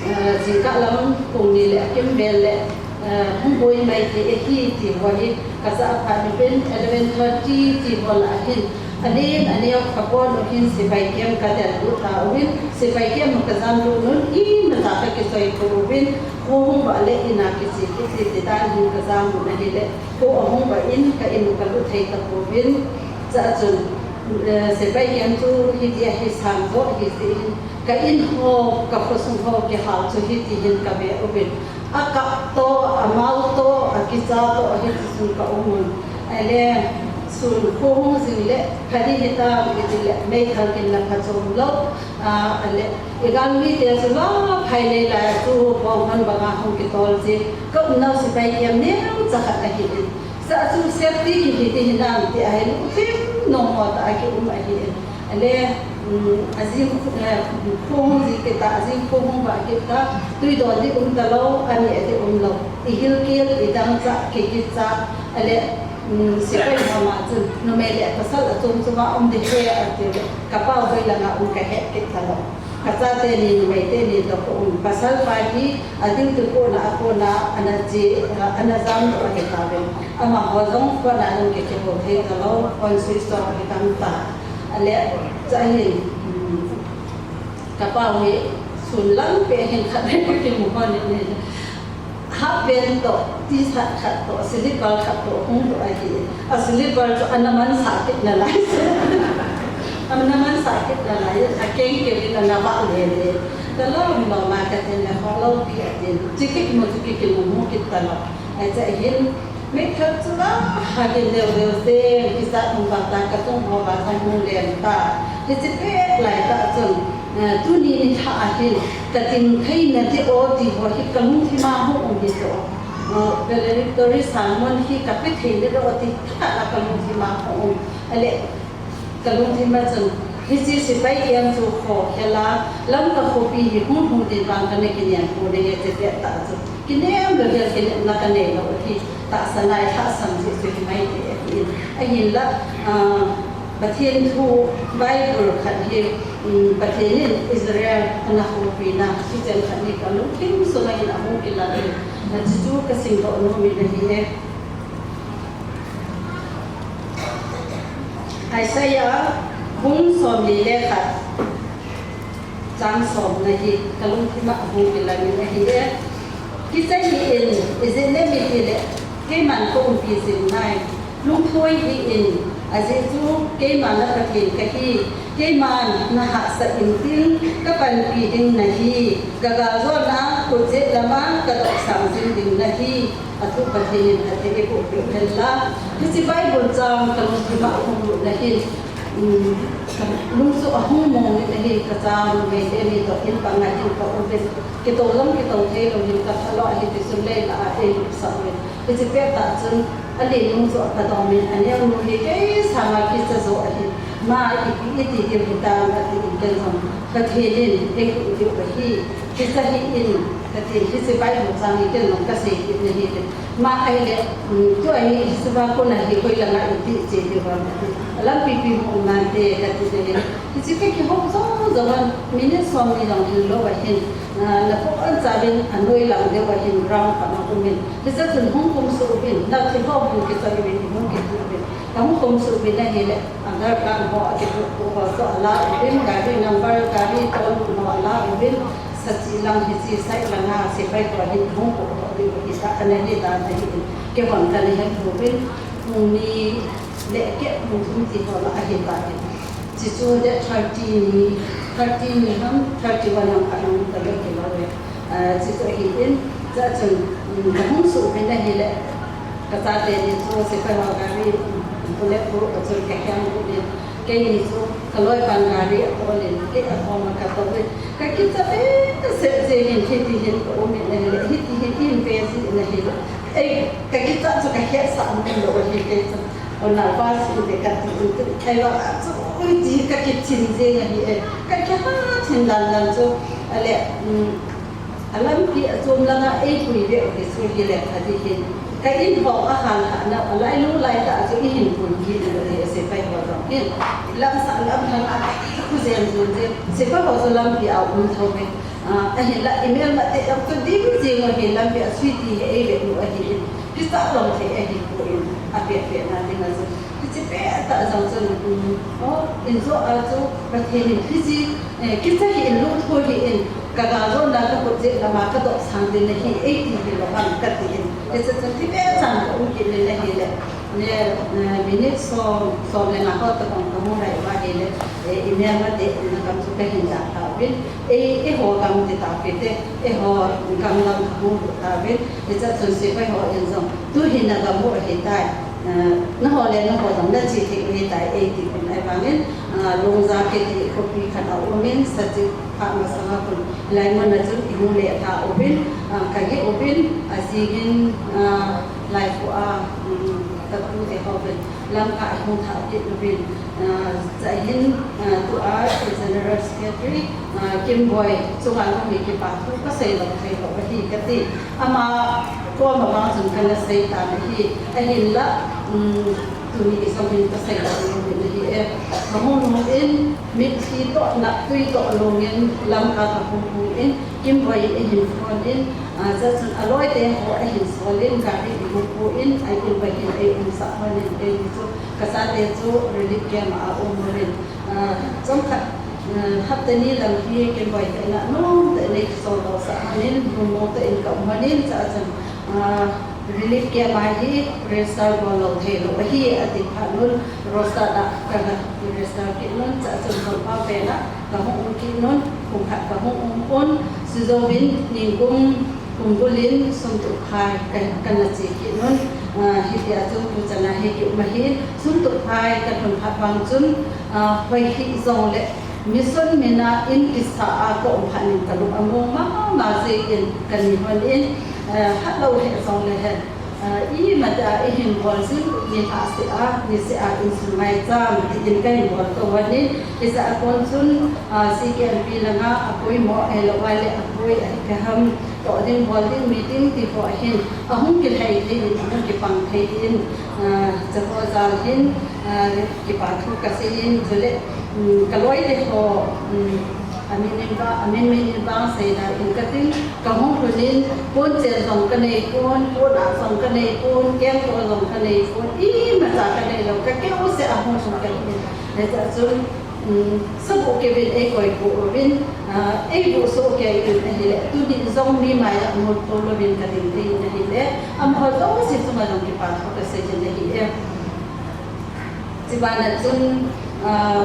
Eh, zingkal lam kum nih leh a kim vel leh, eh, hong buai mai thei ahi ti haw hi ka sa phat uvin eleven thirty ti haw lah a hin, A len a neu kha pon uh hin sipai camp ka delh lut ta uvin, sipai camp ka zam lut nung in a za ka kisoi tou uvin, khuahungbah leh inn a kichi kit dan in ka zam lut ahihleh, khuahungbah in ka inn uh ka lut thei ta pouvin, chachun, eh, sipai camp chu hichi ahi, sang zaw hi chi in, ka inn haw, ka khosung haw kihal chu hichi hin ka be uvin. A kap toh, a mau toh, a kicha toh, hichi chun ka um un. Ahihleh, sun khuahung zing leh, kha di hita, hichi leh, meithal kin la pha chom lou. Ah, ahihleh, i galmite chu la phai leh la chu, pawng hon bang a hong kitawl chi. Ka umna uh sipai camp neu cha khat ahi in. Sa chu safety ki hiti hinam ti ahi, lungthim nong mo ta a ki um ahi in. Ahihleh, um, a zing, eh, khuahung zing kit ta, a zing khuahungbah kit ta, tui dawn di um ta lou, a mi a di um lou. I gilkial, i dangchah, ki kicha, ahihleh, um, sipai mama chun, numei leh pasal a chom chom a um di he a ti leh, ka pa uh hoih lam a um ka he kit ta lou. Ka chate ni, numeite ni toh ka um. Pasal pa hi, a ding tu kona, a kona, ana chi, ana zam toh ahi ta ven. Amah haw zong kona in ke ke bo thei ta lou, hon sui so ahi tam ta. Ahihleh, cha hin, um, ka pa uh hi, sun lam pe hin khat leh ka kimu hon in. Half pant toh, T-shirt khat toh, slipper khat toh, hong toh ahi. A slipper chu ana man sa kit na lai. Ana man sa kit na lai, a keng keu in ana vak lele. Ka lawm lawm a ka ten leh kho lou pi a tin. Chi kik mo chu ki kimu mu kit ta lou. Ahi cha hin, mi khat chu la, ha kin leu leu se, kicha tung bang ta ka tung ho ba sa mu lem ta. Hichi pek lai ta chun, eh, tuni ni tha a hin, ka ting theihna di aw ti haw hi ka lungthim a hong um hi zaw. Eh, Valedictory sermon hi ka pe thei di aw ti tha a ka lungthim a hong um. Ahihleh, ka lungthim a chun, hichi sipai camp chu kho khel a, Lamka khopi hi hung hung din bang ka na kiniam pu ne he chi pek ta chu. Kinem lou hial, kinem na ka nei lou hi, tahsa nai thah sam chi chu hi mai te ahi in. Ahinla, ah, Pathian thu Bible khat hi, um, Pathian in Israel ana khopi na, chi chan khat ni ka lungthim sung a hin a hong kilang in. Na chi chu ka sim toh nu mi na hi e. Isaiah bung sawmli leh khat, chang sawmna hi ka lungthim ah hong kilang in ahi e. Kicha hi in, i zi ne mi ti leh, keiman ka umpi zing nai. Lungthuai hi in, a zi chu keiman na Pathian ka hi. Keiman na hahsat in ting, ka panpih ding na hi. Ka gal zawhna, kut zet lam a, ka dawk sang zing ding na hi. A thu Pathian in a thei i buh peuh hen la. Hichi Bible chang ka lungthim ah hong lut na hin, um, lungsuh a hong mong in ahi, ka chanu mei te ni toh in pang a hin ka um in. Kitou lam kitou thei lou hin ka thalou ahi ti sun lei la a ei lut sa in. Hichi pek ta chun a lin lungsuh a ka dawm in a neu nu hi kei sang a kicha zaw ahi. Ma i pi i ti diu hi ta ma ti in ken zong. Pathian in ei hu diu ahi. Kicha hi in. Ka ti, hichi Bible chang hi ken nong ka sei kit na hi ken. Ma ahihleh, um, tu ahi hichi va kona hi koi lam a i ti chi di va ma ti. A lampi pi mu man te ka ti de. Hichi ka kihou zaw zaw van minute sawmni zong hi lou va hin. Na, na pawh an cha vin a nuai lam deuh va hin ground khat ah um in. Hichi chun hong kum suk vin. Na thil hong hong kicha vin hong kitu vin. Ka hong kum suk vin ahihleh. A gar kan ho a kitu ho so a la vin. Gari number gari ton ho a la vin. Sa chi lang hichi sai lang a sipai ko hin hong ko ko di ko hi ta ana hi ta na hi in. Kei hon ka ni hen ko vin. Hong ni leh kei hong thum ti ho la ahi ta hi. Chi chu date thirty ni, thirty ni ham, thirty one ham ka nong ka leh ki lo le. Ah, chi chu hi in, cha chun, mm, ka hong suk vin ahihleh. Ka chate ni chu sipai ho gari, mm, bullet proof a chun ka hiang lut in. Kei ni chu ka loi pan gari a tol in, kei a khawm a ka tol in. Ka kicha behseh zel in, hiti hin ka um in ahihleh, hiti hin in ve zel in ahihleh. Ei, ka kicha chu ka hiat sa mun lou hi kei chu. Hon nal pa si te ka ti in tu. Ei va chu, ui ti ka kithin zel ahi e. Ka kihat thin dan dan chu. Ahihleh, mm, a lampi a chom lang a ei pui ve uh hi chu hi leh ka ti hin. Ka in ho a han ha na a lai lu lai ta chu i hin pui hi lou hi a sipai ho zong hin. Lam sa lam han a khu zen zun zen. Sipai ho chu lampi a um tho ve. Ah, ahinla i melmate zong chu dim zing uh hi lampi a sui ti hi ei ve uh ahi in. Kicha lou thei ahi poi in. A pek pek na ding a chu. Hichi petah zong chun, um, oh, in zoh a chu Pathian in hichi, eh, kicha hi in, lut hoi hi in, ka ga zon la ka khut zek lama ka dop sang ding ahi, ei ti hilou ham ka ti in. Hichi chun ti pe chan ka um kit in ahih leh, ne, eh, minute sawm, sawm leh nga hot ka tong ka mu lai uva ahih leh, eh, i mel mate in na kam chu ka hin dah ta uvin. Ei, eiho gam te ta pite, eiho gam lam ka mu ta uvin. Hichi chun sipai ho in zong, tu hi na gam uh ahi tai. Ah, na ho leh na ho zong na chi thei uh ahi tai ei ti uvin ahihvangin, ah, Lungza kiti khopi khat a um in, Sachik pha masanga khun lai mun a chun i mu leh ta uvin, ah, ka geh uvin, a zingin, ah, lai fu a, um, ka tu te ho uvin, Lamka a hong thah kit uvin, ah, zahin, ah, tu a General Secretary, ah, Kimboi chunga lung hi kipahthu ka sei lou thei lou ahi ka ti. Ama kuamah bang chun ka na sei ta ahi, ahinla, um, tuni i zong hin ka sei lou lou ahi e. Ka hung hung in, mitthi toh, naktui toh lungin Lamka ka hung hung in, Kimboi in ei hin phone in, ah, zia chun a lawite ho ei hin sawl in, gari i hung pu in, a inn ua hin ei umsak hon in, ei chu ka chate chu relief camp a um uvin. Ah, chomkhat, ah, hapta ni lam hi Kimboi te na nung te nei sawl lou sa hon in, nung nung te in ka um hon in, zia chun, ah, relief camp a hi register bawl lou thei lou ahi a ti phat un, roster ah ka na register kit un, zia chun Honpa pen ah ka hung um kit un, kum khat ka hung um un, Sizo bin ningkum kum bul in Sumtukphai ka, ka na chi kit un, ah, hitia chu tu chan a hi ki um ahi, Sumtukphai ka tun phat bang chun, ah, hoih hi zong leh, Mission min a inn kisa a ka um phat in ka lung a mong mahmah ziakin ka ni hon in, eh, khat lou leh zong leh hen, eh, i mah a i hin bawl zing ni hah seh a, ni seh a inn sung maicham ti in ka hin bawl tou hon in, i zah a kon chun, ah, C K M P lang a a poimoh ei lou a leh a poi ahi ka ham, toh ding bawl ding meeting ti ho hin a hung kilhai thei in, a hung kipang thei in, ah, zia ho zal hin, ah, kipahthu ka sei in, chuleh, um, ka lawite ho, um, a min in ba, a min min in bang sei na in ka ting, ka hung hun in, pon chen zong ka nei pon, pon ah zong ka nei pon, keng to zong ka nei pon, i mah cha ka nei lou, ka keu seh a hung sung ka in. Leh zia chun, um, sabu kei vin ei koi pu uvin, ah, ei bu so kei in ahih leh, tuni zong mi mai ah mut tou lou vin ka ding thei in ahih leh, amaho zosia chunga zong kipahthu ka sei in ahi e. Chibang ah chun, ah,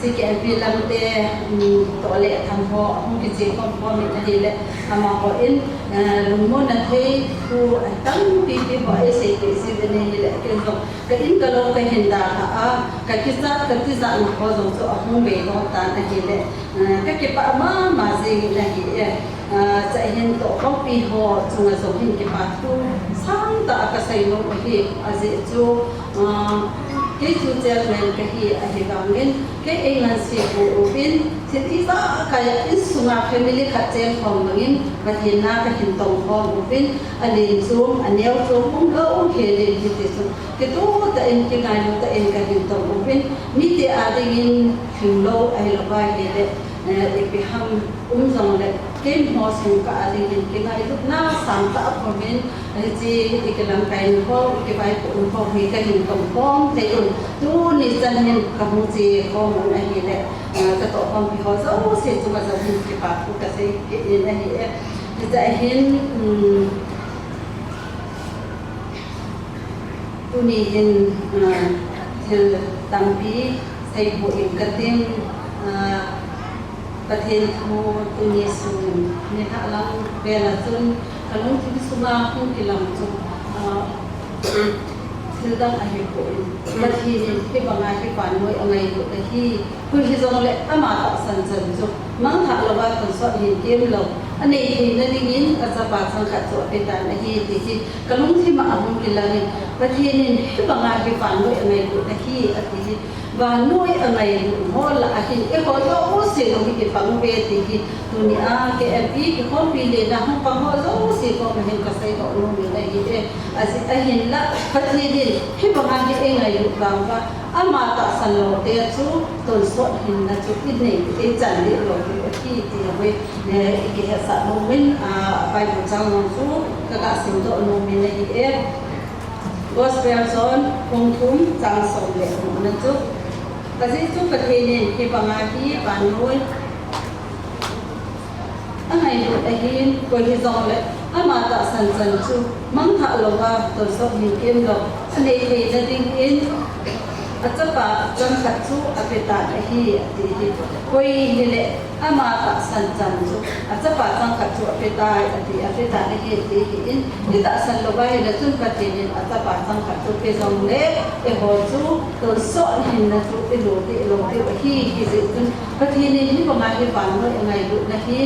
C K M P lam te, um, toh leh tham ho, hung kichi khom khom in ahih leh, amaho in, ah, lungmonna thei thu a tampi pi ho ei sei kei si den ahih leh, ken zong ka inn ka lou ka hin dah kha a, ka kichat ka tizatna ho zong chu a hung bei lou tan ahih leh, ah, ka kipah mahmah zing in ahi e. Ah, zahin toh khopi ho chunga zong hin kipahthu sangtah ka sei lou ahi, a ziak chu, ah, kei chu chairman ka hi ahihvangin, kei ei ngansi pu uvin, thil iza kai a inn sunga family khat cheng khawm bangin, Pathian na ka hin tong khawm uvin, a lin chung, a neu chung, um lou um khe lin hi ti chu, kituh tah in kingailu tah in ka hin tong uvin, mite adingin hing lou ahi lou vai hi leh, eh, ipi ham um zong leh, kei maw sung ka adingin kingailutna sangtah a pom in, eh, chi i kilamkaina ho, i kivaipuhna ho hi ka hin tong khawm thei un, tuni chan hin ka hung chi khawm un ahih leh, eh, ka toh khawmpi ho zosia chunga zong hin kipahthu ka sei kei in ahi e. Zahin, um, tuni hin, ah, thil tampi sei pah in ka ting, ah, Pathian thu tuni sung ni hah lang vel a chun ka lungthim sunga hung kilang chu, ah, thil dang ahi poi. Pathian in hibanga hi vannoi a ngailut ahi. Hui hi zong leh ama tahsan chan chu mangthah lou a tonsawt hi'n kem lou. A nei theihna dingin a chapa chang khat chu a pe tan ahi ti hi ka lungthim ah a hung kilang in, Pathian in hibanga hi vannoi a ngailut ahi a ti hi. Vannoi a ngailut maw lah ahi, eiho zosia lou hi kipang ve ti hi. Tuni a K M P kikhawmpi leh na hong pang ho zosia khawm a hin ka sei tou lou mi ahi e. A zi-, ahinla Pathian in hibanga hi ei ngailut vang va, ama tahsan loute chu tonsawt hinna chu i nei, i chan dih lou ding ahi ti a hoi, eh, i kihetsah nuam in, ah, Bible chang zong chu ka ga sim tou nuam in ahi e. Gospel John bung thum chang sawm leh gukna chu. Huchiin Pathian in hih banga hi vannoi a ngaihlut ahi, koi hih zong leh ama tahsan chan chu mangthah lou a, tonsawt hinkim lou a nei theihna dingin a chapa chang khat chu a pe ta ahi, a ti hi. Koi hileh ama tahsan chan chu a chapa chang khat chu a pe ta ahi, a ti, a pe ta ahi, a ti hi in, i tahsan lou a hileh chun Pathian in a chapa chang khat chu pe zong leh, eiho chu tonsawt hinna chu i lut ding lou ding ahi, hi zi chun Pathian in hih banga hi vannoi a ngaihlut na hi,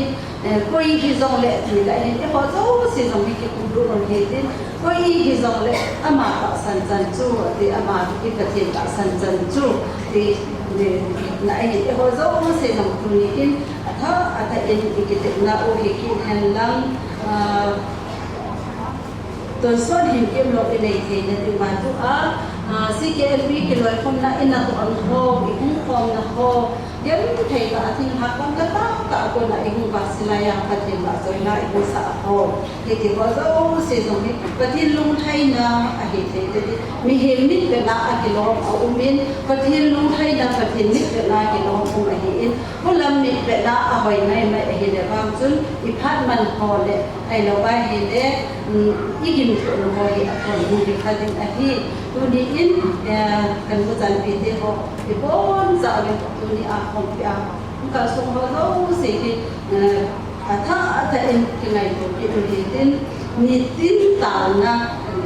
eh, koi hih zong leh ti leh hin, eiho zosia zong hi kikum lut lou hi tin, koi hih zong leh ama tahsan chan chu, ti ama i Pathian tahsan chan chu, ti, ti, na ahi, eiho zosia zong tuni in, a thah, a thah in i kitepna uh hi kik hen lang, ah, tonsawt hinkim lou i nei theihna ding mah tu a, ah, C K L P kiloikhawmna in a tuan ho, i hong khawmna ho, genthei tah a thinghak bang ka tah tah a kon a i hong vak si lai a Pathian vahchoina i hong sa a ho. Hiti ho zosia zong hi Pathian lungthaina ahi thei te di. Mihem mit petna a kilawm a um in, Pathian lungthaina, Pathian mit petna a kilawm um ahi in, pulam mit petna a hoih maimai ahih leh vang chun i phat man ho leh, ahilou a hileh, um, i gimthuh lou ho hi a thuak ding hi kha ding ahi. Tuni in, eh, ka nu chanpite ho, i pawm zah leh tuni a khawmpi a hong kalsuan ho zosia hi, eh, a thah a thah in kingaihtuah kei uh hi tin, nitin tauna,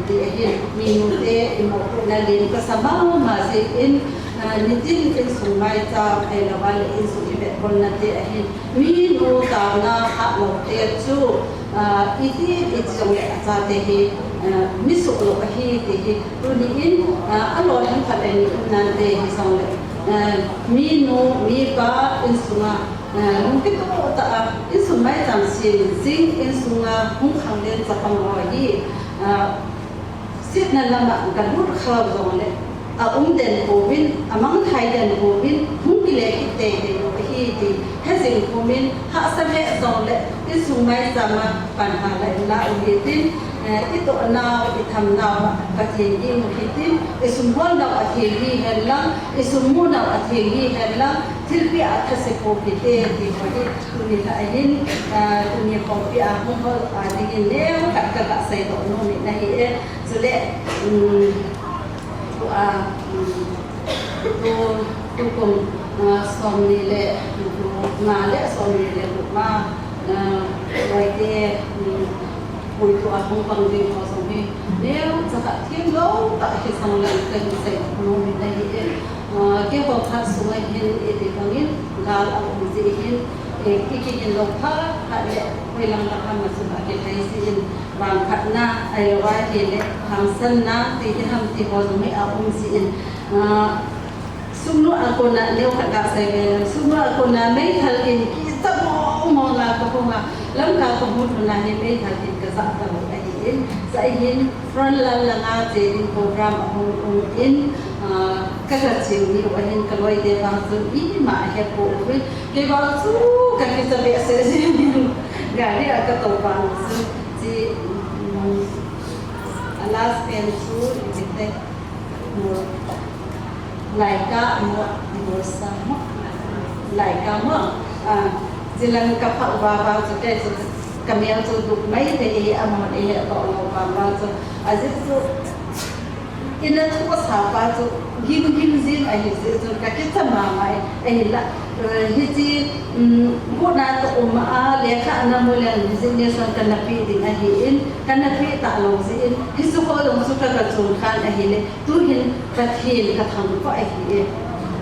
ti ahi, mi nute i mohpuakna lim ka sa mahmah zi in, eh, nitin insung maicham, ahilou a leh insung i vetkolna te ahi. Mi nu tauna kha lou te chu, ah, i ti, i ti zong leh a chate hi, ah, mi suk lou ahi ti hi. Tuni in, ah, a lawm khat leh nih um nante hi zong leh, ah, mi nu, mi pa insunga, ah, lungkituak tah a, insung maicham sin zing, insunga hong khang den chapang ho hi, ah, sitna lama ka lut kha zong leh, a um den pouvin, a mangthai den pouvin, hong kile kik teitei lou ahi ti he zing kum in, hahsa leh zong leh, insung maicham a pan hala in la uh hi tin, eh, i tohna uh, i thamna uh Pathian ding uh hi tin, i sum hawlna uh a theng hi hen lang, i sum muhna uh a theng hi hen lang, thilpia a thase poupih te ti uh hi, tuni laiin, eh, tuni khawmpi a hong hawl, ah, dingin neu khat ka gah seidoh nuam in ahi e. Chuleh, um, tu a, um, tu, tukum, ah, sawmnih leh, nga leh sawmnih leh guk ma, ah, Loite, um, puitu a hong pang ding ho zong hi, neu chakhat thim lou tah hi sang leng ka hi seidoh nuam in ahi e. Ah, kei ho khat sung a hin i ti bangin, gal a um zi hin, eh, i kigin lou kha, khat leh, hoih lang lak a ma sung a kithei zi in, vangphatna, ahilou a hileh, hangsanna, ti hi ham ti ho zong hi a um zi in, ah, sumnu a kona neu khat ka sei ve leng, sumnu a kona meithal in kiza mawngmawng a ka hong a, Lamka ka hong tun a hi meithal in ka zah ta lou ahi in, zah in front line langa che ding program a hong um in, ah, ka ka ching ni uh ahin ka loite vang chun i mah he pouvin, kei vang chu ka kiza behseh zen in, gari a ka tou vang chun chi, um, a last pen chu i te. Laika maw, Mursa maw, Laika maw. Ah, zi lang ka phak vava chu kei chu ka mel chu duk maithei e, a maw e, he toh lou vava chu. A zi chu i na thu sa pa chu gim gim zing ahi zi chu ka kicha mahmah e, ahi la. Eh, hichi, um, guna toh um a, lekha na mu leng resignation ka na pi ding ahi in, ka na pi ta lou zi in, hichu khawng lou chu ka ka chung khan ahi le. Tuhin Pathian ka thangvah ahi e.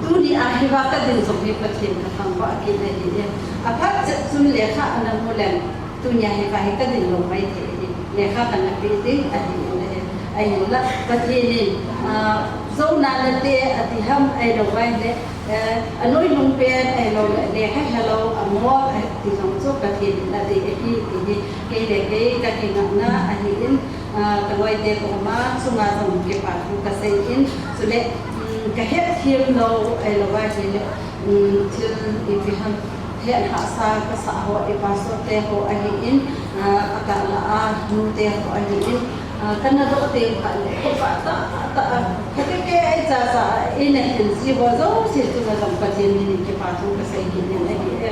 Tuni a hi va ka din zong hi Pathian ka thangvah kei ahi e. A phat chet chun lekha ana mu leng. Tuni a hi va hi ka din lou maithei e. Lekha ka na pe ding ahi e. Ahi la Pathian in, ah, zo na na te a ti ham ahilou vai le, eh, a noi lung pen ahilou le, lekha helou a mawk a ti zong chu Pathian in a ti ahi ti hi. Kei le kei ka kingaihna ahi in, ah, ka loite koma chunga zong kipahthu ka sei in, chule, um, ka hetthiam lou, ahilou a hileh, um, thil ipi ham, het hahsa ka sa ho, i pastor te ho ahi in, ah, a ka la a, nu te ho ahi in, Ah, ka na doh teng kha leh, kipah ta, ta, ah, ka te ke ai cha cha, i na khen si bo zo, si tu na zong Pathian min in kipahthu ka sei khin in ahi e.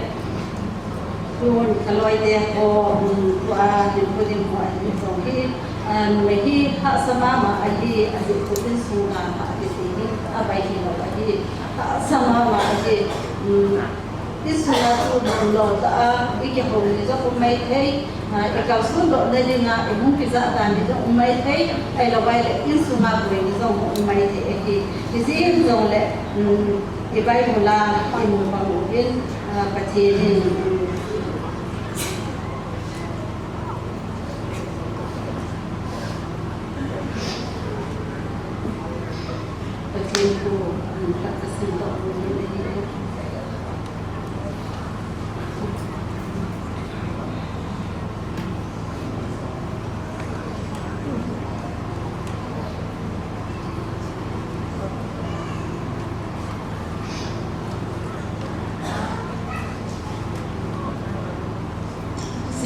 Tun ka lawite haw, um, tua, hin pu ding haw, hin zong hi, ah, numei hi, hahsa mahmah ahi, a zi tu in sung a, ha, ti ti hi, a bai hi lo ahi, hahsa mahmah ahi, um, I sunga tu dong lo ta a, i kihou ni zong um maithei, ah, i kalsuan louhna ding a, i hong kizahtak ni zong um maithei, ahihlouh leh inn sunga buai ni zong um maithei ahi. Hichi in zong leh, um, i Bible a i mu bang uh in, ah, Pathian in, um, Pathian thu, um, ka, ka sim toh mu ni ahi.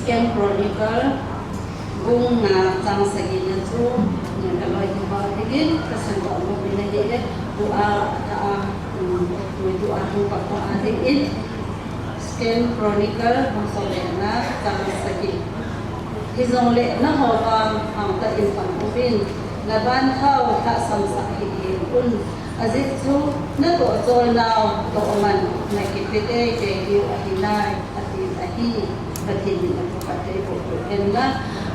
Second Chronicle, bung nga chang sagihna chu, ka lawite haw dingin, ka sim toh mu ni ahi e, tua, ta a, um, tua, tua, tua, tua, tua, dingin. Second Chronicle, bung sawm leh nga, chang sagih. Hijongleh na hawm a, hang ta in pang uvin, na ban thau hahsamsak hihhih un. A zik chu, na tohchawl nau toh man, na kipe teitei ding uh ahi nai, a chi ahi. Pathian in a thupha thei uh uh hen la,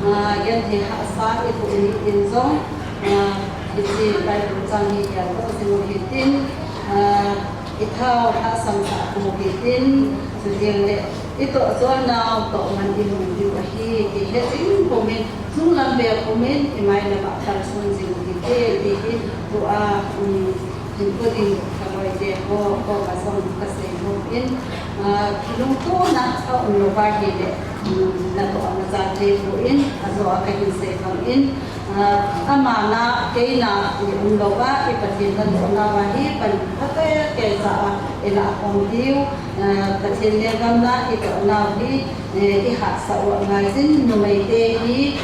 ah, genthei hahsa i tuh ni in zong, ah, hichi Bible chang hi hial toh zing uh hitin, ah, I thau hahsamsak uh hitin, chuteng leh i tohchawl nau toh man i lungdiu ahi, ti he zing kumin, zunglam ve kumin, i mailam ah kalsuan zing uh hite, ti hi tua, um, hinpu ding ka lawite haw, haw ka zong ka sei nuam in, ah, lungtuahna a om lou a hileh, um, na toh a na zat thei uh in, a zaw a ka hin sei bang in, Ah, ama na, kei na, i um lou a, i Pathian na tohna uah hi, pan phatai kei sa a, i na om diu, ah, Pathian lenggam na, i tohna uh hi, eh, i hahsa uh ngaizin, numeite hi,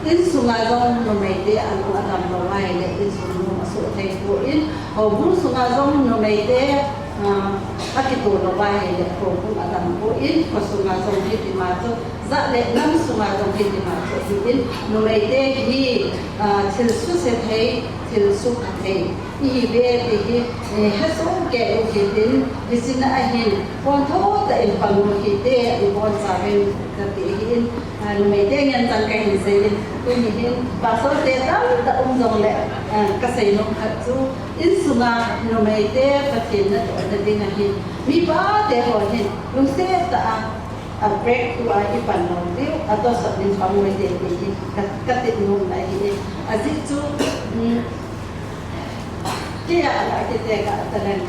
inn sunga zong numeite a lung a dam lou a hileh, inn sung lung a suh thei pah in, houbung sunga zong numeite, ah, a kituak lou a hileh, houbung a dam pah in, kho sunga zong hi ti mah chu, Zah leh nam sunga zong hi ti mah chu hi in, numeite hi, ah, thil suse thei, thil sukha thei i hi ve ti hi, eh, he sawm kei uh hitin, hichi in a hin, pawntho ta in pang uh hite, i pawt sa ven ka ti hi in, ah, numeite ngen chang ka hin sei in, tuni hin, pastor te tamtak um zong leh, ah, ka sei nuam khat chu, inn sunga numeite Pathian na tohna ding a hin, mipate haw hin, lungset ta a, A break tua i pan lou diu, a toh sawt in pang uh te ti hi ka, ka ti nuam lai hi. A zik chu, um, kei a la kite ka ta leng.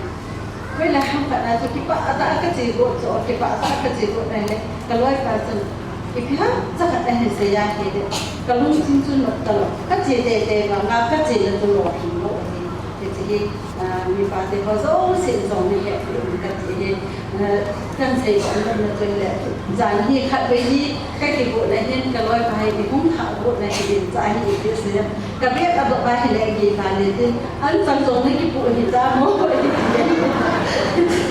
Koi la ham ka na chu kipah a ta ka chi go chu, kipah a ta ka chi go na le. Ka lawite chun, kipia cha ka ta hin sei a hileh. Ka lungsim chu nuam ta lou. Ka chi teitei bang a, ka chihna chu lou hi lou hi. Hichi hi. Ah, mipate haw zong sin zong ni he, ka ti hi, ah, kan sei zong na tui le. Zan hi khat vei hi, ka kibuh na hin, ka lawite hi, i hung kha buh na hi din, cha hi i ti se. Ka bek a dok a hileh gi ka ni tin, an chang zong na kibuh hi ta maw, i ti.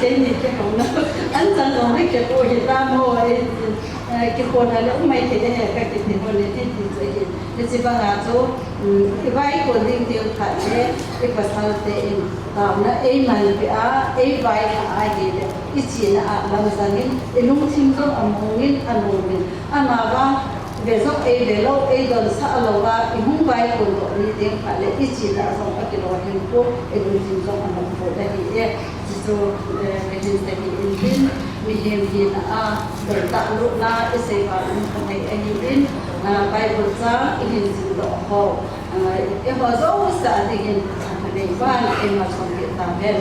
Kei ni ke hong na, an chang zong na kibuh hi ta maw, i ti. Eh, kikhawm na leh um maithei e, ka kiti hon le ti ti chu hi. Hichi bang a chu, um, i vaikon ding ding khat leh, i pasalte in, tauna ei man pia, ei vai kha a hileh, i chihna ah lamzang in, i lungthim zong a mong in, a lung in, amah bang, ve zong ei ve lou, ei donsah lou a, i hung vaikon toh ni ding khat leh, i chihna zong a kilawm hen pah, i lungthim zong a mong pah ahi e. Chu, eh, ka hin ta hi in tin, mihem hihna a, doi ta lut na, i sei bang in ka thei ahi in, ah, Bible chang i hin sim doh ho, ah, i ho zo sa ding in, ah, ka nei ban, i ma song ki ta hen.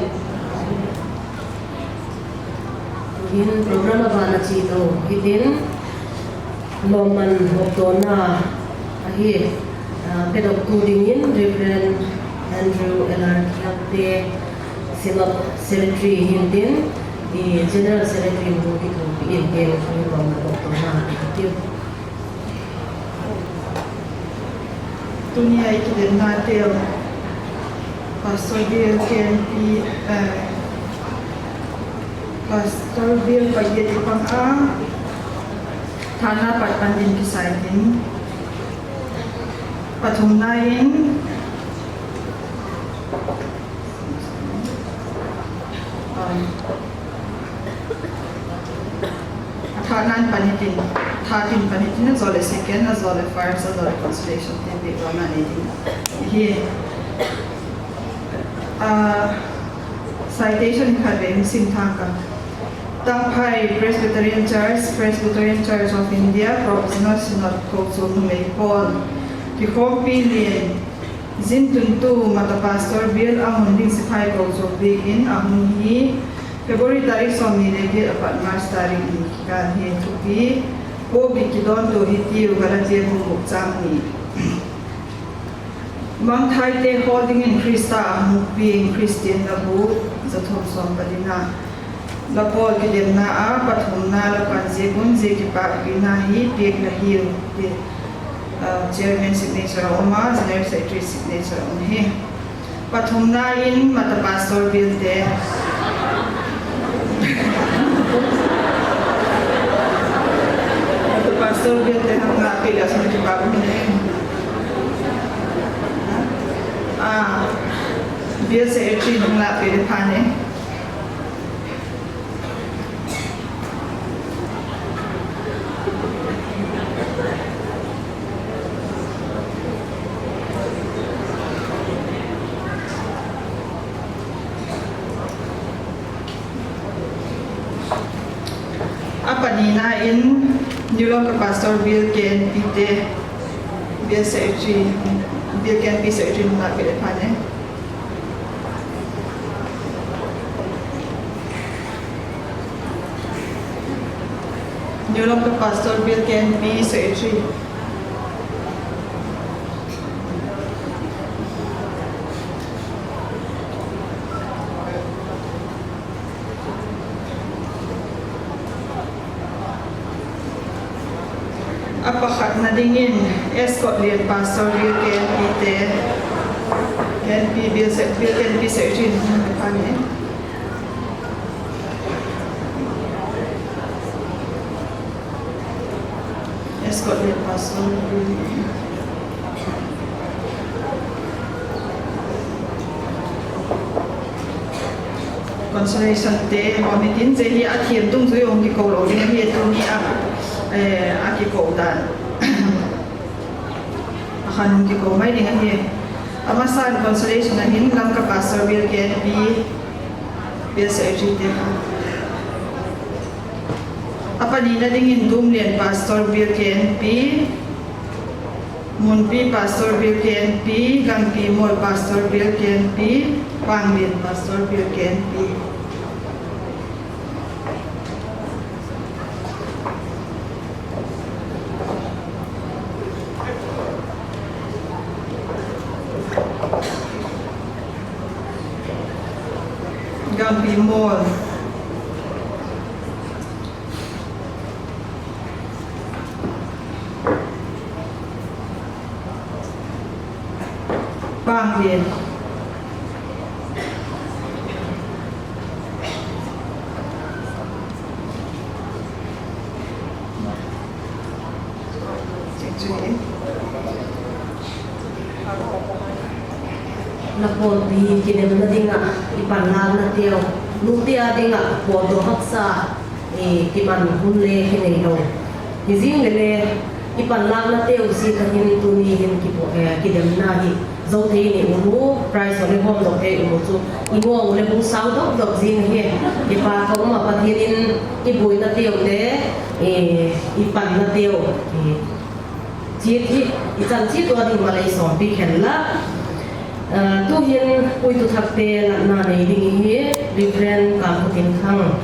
Hin program a ban a chi doh, hitin, Lawmman hawmtawna ahi, ah, pedok tu dingin Reverend Andrew L R Kiangte, Synod Secretary hintin, i General Secretary mu ki thum pi in pen lawmman hawmtawna ahi tiu. Tuni a i kidemnate uh, Pastor Bial K N P, eh, Pastor Bial Pagiat i pang a, thahna apat pan din kisai ding. Pathumna in, um, a thahna in pan i tin, thahna in pan i tin, a zoh leh second, a zoh leh first, a zoh leh consolation te bik lam a nei ding. Hi, ah, citation khat vei hon sim thak ka. Tangphai Presbyterian Church, Presbyterian Church of India, Provisional Synod, Kochuam numei pawl. Kikhawmpi lian, zin tuntu Mata Pastor Bial a mun ding Siphai Kochuam biakin a hun hi, February tarik sawmnih leh giat apat March tarik nih kikal hi. Thupi, Paul bik kidawntu hitiu, Galatia bung guk chang nih. Mangthaite hawl dingin Krista a hong piang, Khristian labuk, za thum sawm pathumna. La pawl kidemna a pathumna la pan ziak un zia kipahpihna hi piak na hi uh, ti, uh, Chairman signature a om a, General Secretary signature a om hi. Pathumna in Mata Pastor Bial te. Mata Pastor Bial te hong ngahpih leh a sum kipahpih ni. Ah, Bial Secretary hong ngahpih leh pha ni. A panina in New Lamka Pastor Bial K N P te, Bial Secretary, Bial K N P Secretary hong ngahpih leh pha ni. New Lamka Pastor Bial K N P Secretary. A pakhatna dingin, Scotland Pastor Bial K N P te, K N P Bial Se-, Bial K N P Secretary hong ngahpih leh pha ni. Scotland Pastor Bial. Consolation te hong om hitin, zia hi a thiam dungzui hong kikou lou ding ahi, tuni a, eh, a kikou dan. A khan hong kikou mai ding ahi. A masa in consolation a hin Lamka Pastor Bial K N P, Bial Secretary te kha. A panina dingin Dumlian Pastor Bial K N P, Munpi Pastor Bial K N P, Gangpi Mual Pastor Bial K N P, Panglian Pastor Bial K N P. Gangpi Mual. Panglian. Na pawlpi kidemna ding a i panlakna te uh, nute a ding a pawtdaw haksa, eh, kipan hun leng hi nei lou. Hi zing leh leng, i panlakna te uh ziak a hin tuni hin kipawl, eh, kidemna hi zou thei i um uh, prize hon leng hawm zou thei i um uh chu, i muang uh leh hong sau dawkdawk zing hi. Kipak ka um a, Pathian in i buaina te uh leh, eh, i panna te uh, eh, chiat hi, i chan chiat uh a ding malei sawmpi khen la. Eh, tuhin puitu thakte natna nei ding hi, Reverend Kamkhutinkhang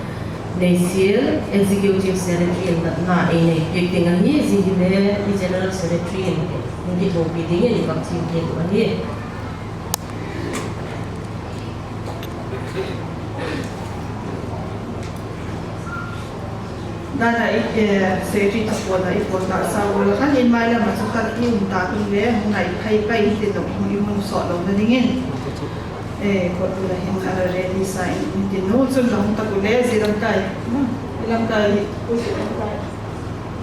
Neihsial, Executive Secretary in natna ei nei piak ding ahi, zia hi leh i General Secretary in hon kithopi ding in i vak chial kei uh ahi. Tana i, eh, secretary support na i pon ta sa ul khan in mai lam a chu khat i um ta tun le, hong ngai phai pai hi te no, hong i hong sawt lou na ding in. Eh, kot ula hin ala ready sa in, in tin no, chun la hong ta ku le, zi lam kai. Hmm, i lam kai, i zi lam kai.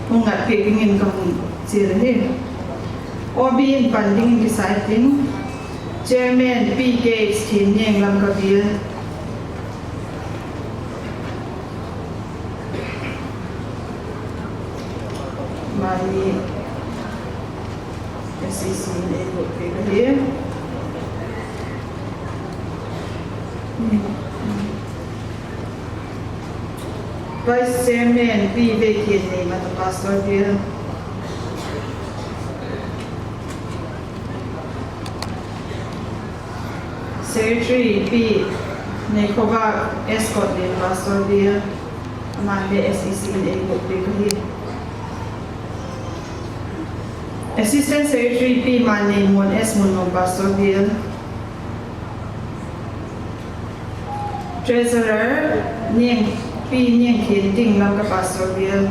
Hong ngat pe ding in ka hong zi le ni. O B in pan ding in kisai tin. Chairman P K H Thin Niang Lamka Bial. Mani S E C in ei vote pe ka hi. Vice Chairman P Vei Thian Neih Mata Pastor Bial. Secretary P Neikhovak S Kotlian Pastor Bial, amah le S E C in ei vote pe ka hi. Assistant Secretary P Manneimon S Munnom Pastor Bial. Treasurer Niang, P Niangthianting Lamka Pastor Bial.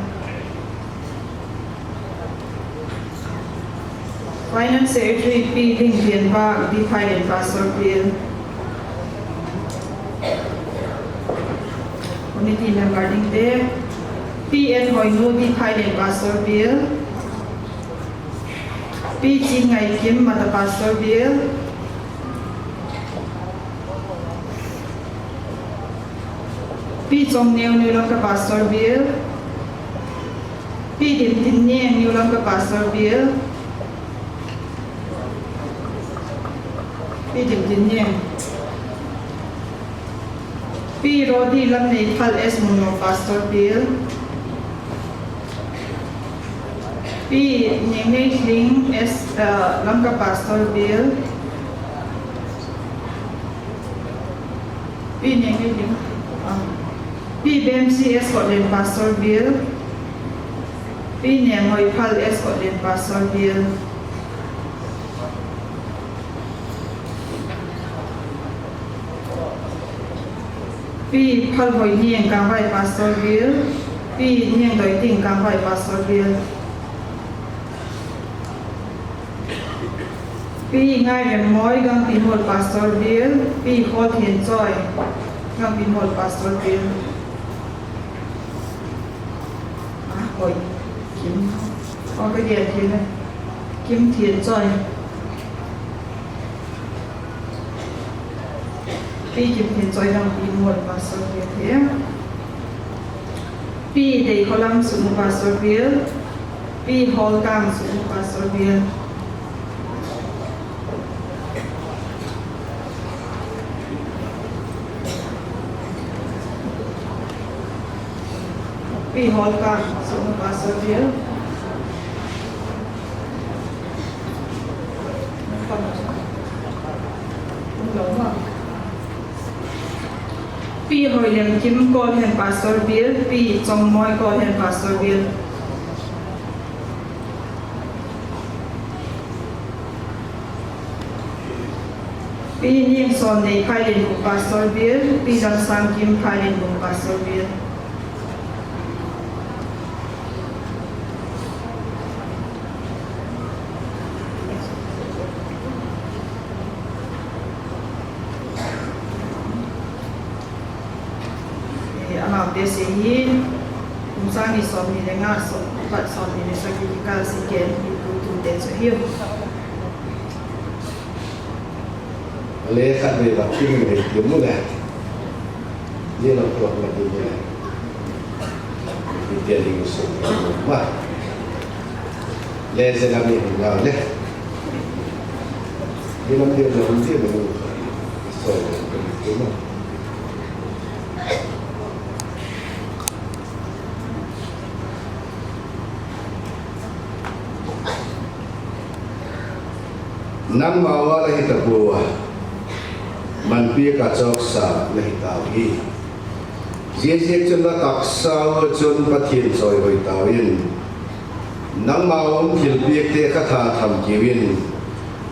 Finance Secretary P Lingthianbak, D Phailen Pastor Bial. Committee member dingte, P N Hoinu, D Phailen Pastor Bial. P Chin Ngaikim Mata Pastor Bial. P Chongneu New Lamka Pastor Bial. P Dimtinniang New Lamka Pastor Bial. P Dimtinniang. P Rodi Lamneiphal S Munnom Pastor Bial. P Niangneihling S, uh, Lamka Pastor Bial. P Niangneihling, uh, P Bemsi S Kotlian Pastor Bial. P Nianghoiphal S Kotlian Pastor Bial. P Phalhoiniang Kangvai Pastor Bial, P Niangdoiting Kangvai Pastor Bial, P Ngairemmoi Gangpimol Pastor Bial, P Kholthianchoi Gangpimol Pastor Bial. Ah, hoi. Kim. Oh, ka dia Kim. Kimthianchoi. P Kimthianchoi Gangpimol Pastor Bial. P Deikholam Sunu Pastor Bial. P Holkang Sunu Pastor Bial. P Holkang Sunu Pastor Bial. P Hoiliamkim Kolhen Pastor Bial, P Chongmoi Kolhen Pastor Bial. P Niangsawnei Phailenbung Pastor Bial, P Damsangkim Phailenbung Pastor Bial. Eh, amaute si hi, kum sang nih sawmnih leh nga, sawm, pat sawmnih leh sagih kikal si ken, i tu tute chu hi uh. Le khat vei va kim in hei kim mu le. Ni lam tuak na kim mu le. Ni tia ding sum ma. Le se na mi hei na le. Ni lam tia na hum tia na hum. So, kim mu. Nangmah uah la hi ta pua, manpi ka chawksa la hi ta uh hi. Ziaziakchun la taksa uah chun Pathian chawihoih ta in. Nangmah uah thilpiakte kha thatham kei in.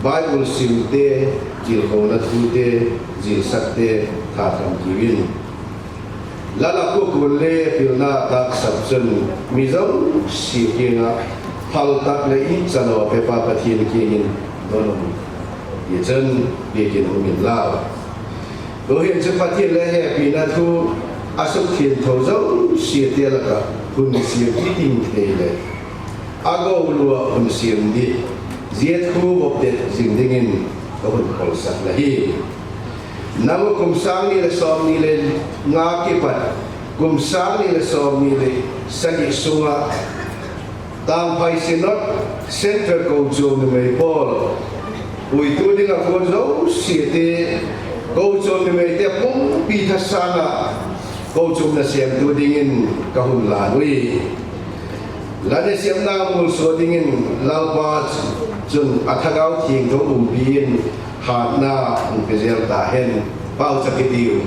Bible simte, zilkhouna thute, zilsakte thatham kei in. Lal a kukun leh pilna taksap chun mi zousia kiangah phaltak leh i chano pepa Pathian kiangin dong om. Hichun biakin hong inla. Tua hi'n chu Pathian leh hehpihna thu a sukthiangtho zousiate lakah hun siam i ting thei leh a gou lua hun siam di ziat khu vop det zing dingin ka hun kolsak na hi. Nang uh kum sang nih leh sawmnih leh nga kipat kum sang nih leh sawmnih leh sagih sungah Tangphai Synod Central Kochuam numei pawl puitu ding a kuan zousiate, kochuam numeite pumpi thasanga kochuam nasemtu dingin ka hun lan uhi. La nasepna mulsua dingin Lalpa chun a Thagau Thiangtho umpiin hatna hon pe zel ta hen. Pauchap i tiu.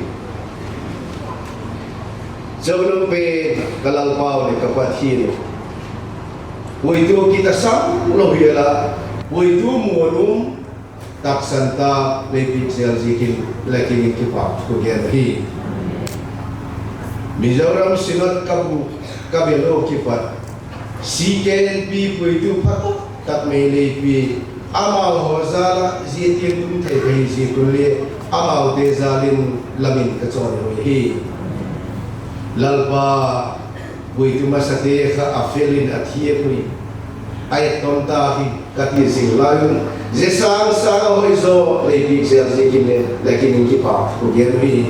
Chauh nung pen ka Lalpa uh leh ka Pathian uh, puitu kitasam lou hial a, puitu muanum taksan tak lei piak zel ziakin leh kiang in kipahthu gen hi. Mizoram Synod ka bu, ka bel uh kipat C K N P puitu pha taktak mei lei piak, amau hon zal a ziakin tung thei ka hi ziak un leh amaute zalin lamin ka chawn uh hi. Lalpa, puitu masate kha a felin a thiak uh hi. A et ton ta hi ka ti zing lai un, zia sang sang a hoihzaw lei piak zel ziakin leh leh kiang in kipahthu gen hi.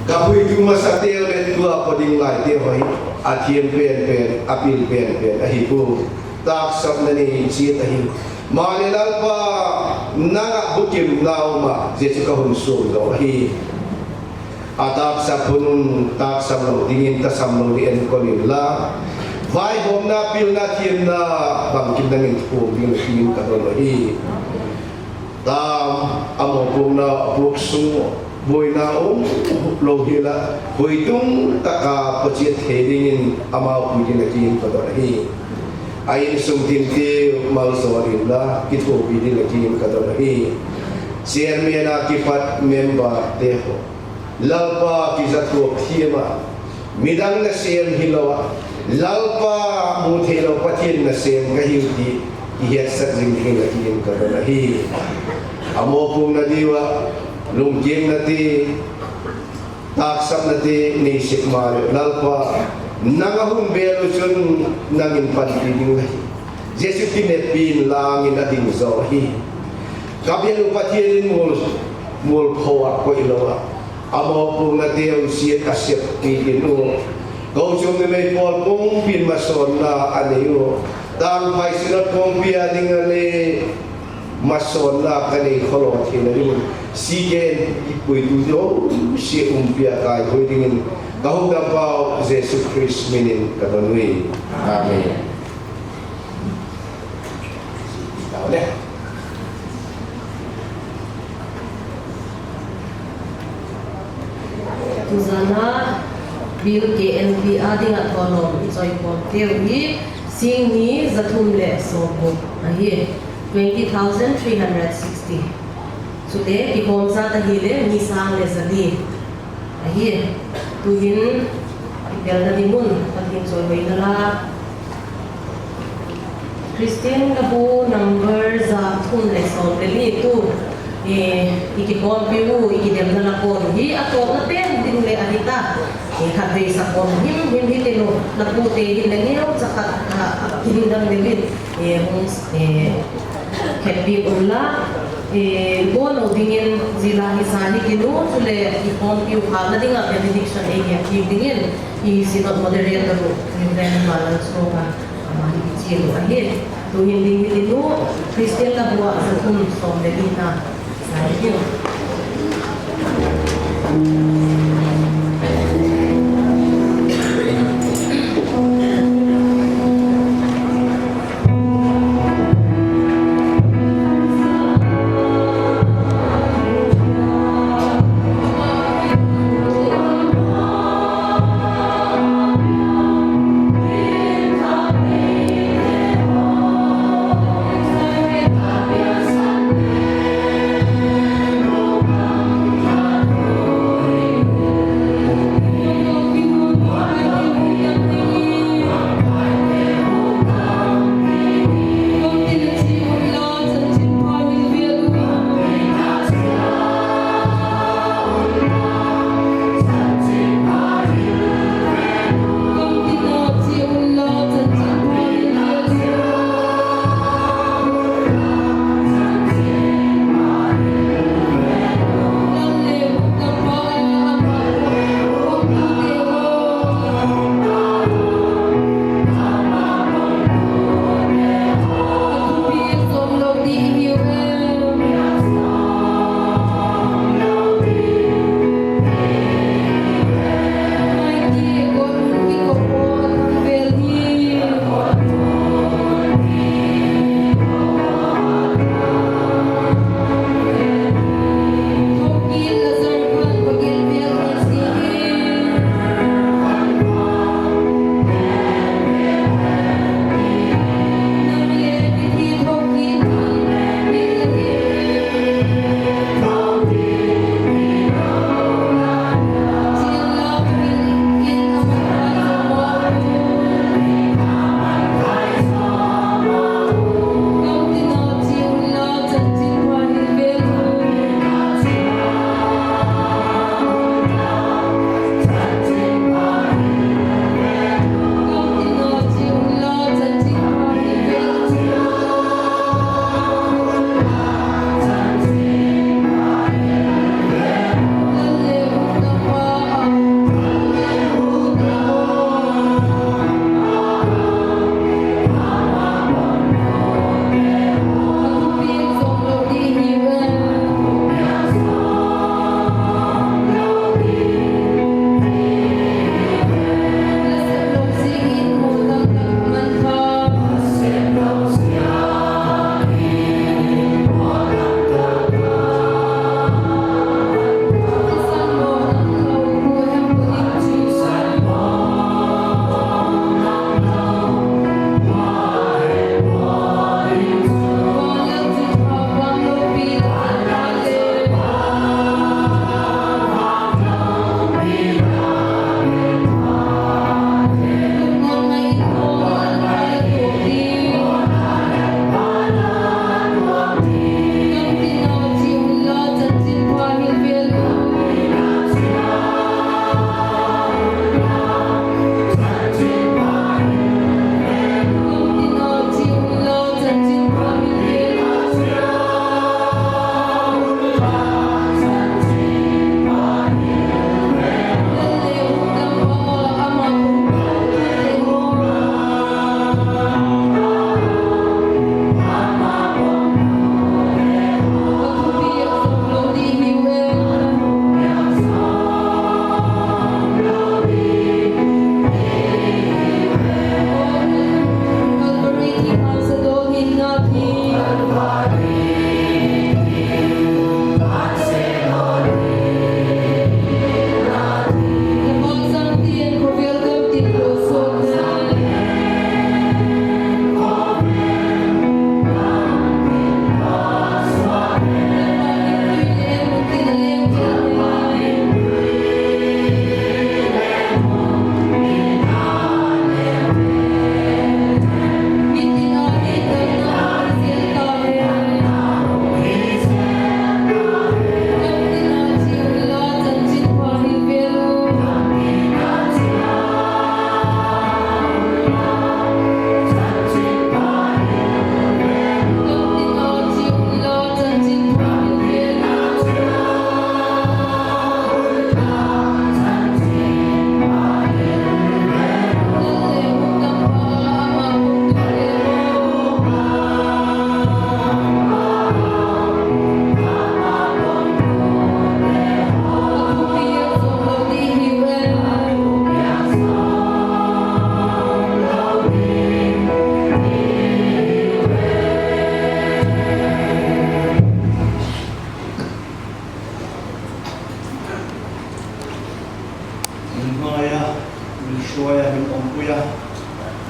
Ka puitu masate leh tua pau ding laite hoih, a thiam penpen, a pil penpen ahi pua. Taksapna nei chiat ahi. Mahleh Lalpa, nang a bukimna om a, zia chu ka hun suang zaw ahi. A taksap hun un taksap lou dingin tasam lou ding enkol inla, vaihawmna, pilna, thiamna bangkim nangin thuak dingin ka dong ahi. Tam a mawpuakna a puak sung buaina om lou hial a, huai tung taka pawtchiat thei dingin amau pui dingin ka dong ahi. A insung tinte malsawm inla kithuapi dingin ka dong ahi. Chairman a kipat member te ho, Lalpa, kizathuap thiam a, midang nasem hilou a, Lalpa, mutheilou Pathian nasem ka hi uh chih i hiatsak zing dingin ka dong ahi. A mawpuakna diua lungkiamnate, taksapnate nei sek mahleh Lalpa, nang a hun bel uh chun nangin panpih ding ahi. Jesu kinepi in langin a ding zaw hi. Ka bel uh Pathian in mul, mul khua koih lou a, a mawpuaknate uh siat a sep pi in uh, kochuam numei pawl pumpi'n masawnna a nei uh, Tangphai Synod pumpi a ding a leh masawnna ka nei khol lou theihna ding un, C K N P puitu zousia umpi a kaihuai dingin ka Huhtampau Jesu Khrist minin ka dong uhi. Amen. Tuzan a bill K N P a ding a thawlawm i chawi khawmte uh hi sing nih za thum leh sawmguk ahi, twenty thousand three hundred sixty. Chule kikhawm zat ahihleh mi sang leh za li ahi. Tuin i belna ding un Pathian chawihoihna la. Christian Labu number za thum leh sawm leh li tu, eh, i kikhawmpiu, i kidemna la kon hi a tawpna pen ding leh ahi ta. Eh, khatvei sa kon himhim hi tenu, la pute hi leng neu chakhat a, a, himdam deuhin, eh, hong, eh, khetpih unla. Eh, bawl lou dingin zila hisa hi tenu, chule i khawmpiu kha la dinga benediction ei gen kik dingin i Synod Moderator uh, Reverend Malal Chunga, amah hi i chial uh ahi. Tuin ding hi tenu, Christian Labu a za thum sawm leh lina.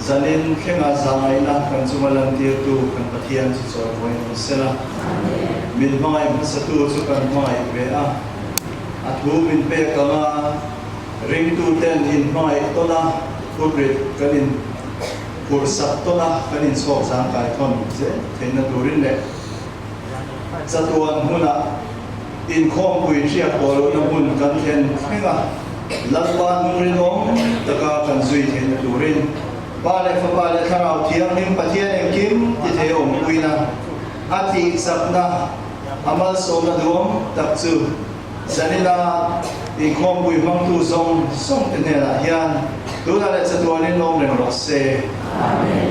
Zanin khenga zangaihna kan chunga lantirtu kan Pathian chu chawimawi hun sela. Min hmangaih hmasatu chu kan hmangaih ve a. A thu min pek kama ringtuten in hmangaih tona, khutrit kan in phursak tona kan in sawk zangkai thon zel theihna turin leh chatuan huna inkhawmpui hriak tawlna mun kan thlen khenga Lalpa nung rinawm taka kan zui theihna turin Pa leh Fapa leh Thlarau Thianghlim Pathian engkim tithei ompuina, a tihsakna, a malsawmna duam tak chu zanina inkhawmpui hmangtu zong zong te hnenah hian tuna leh chatuanin nawm reng rawh se. Amen.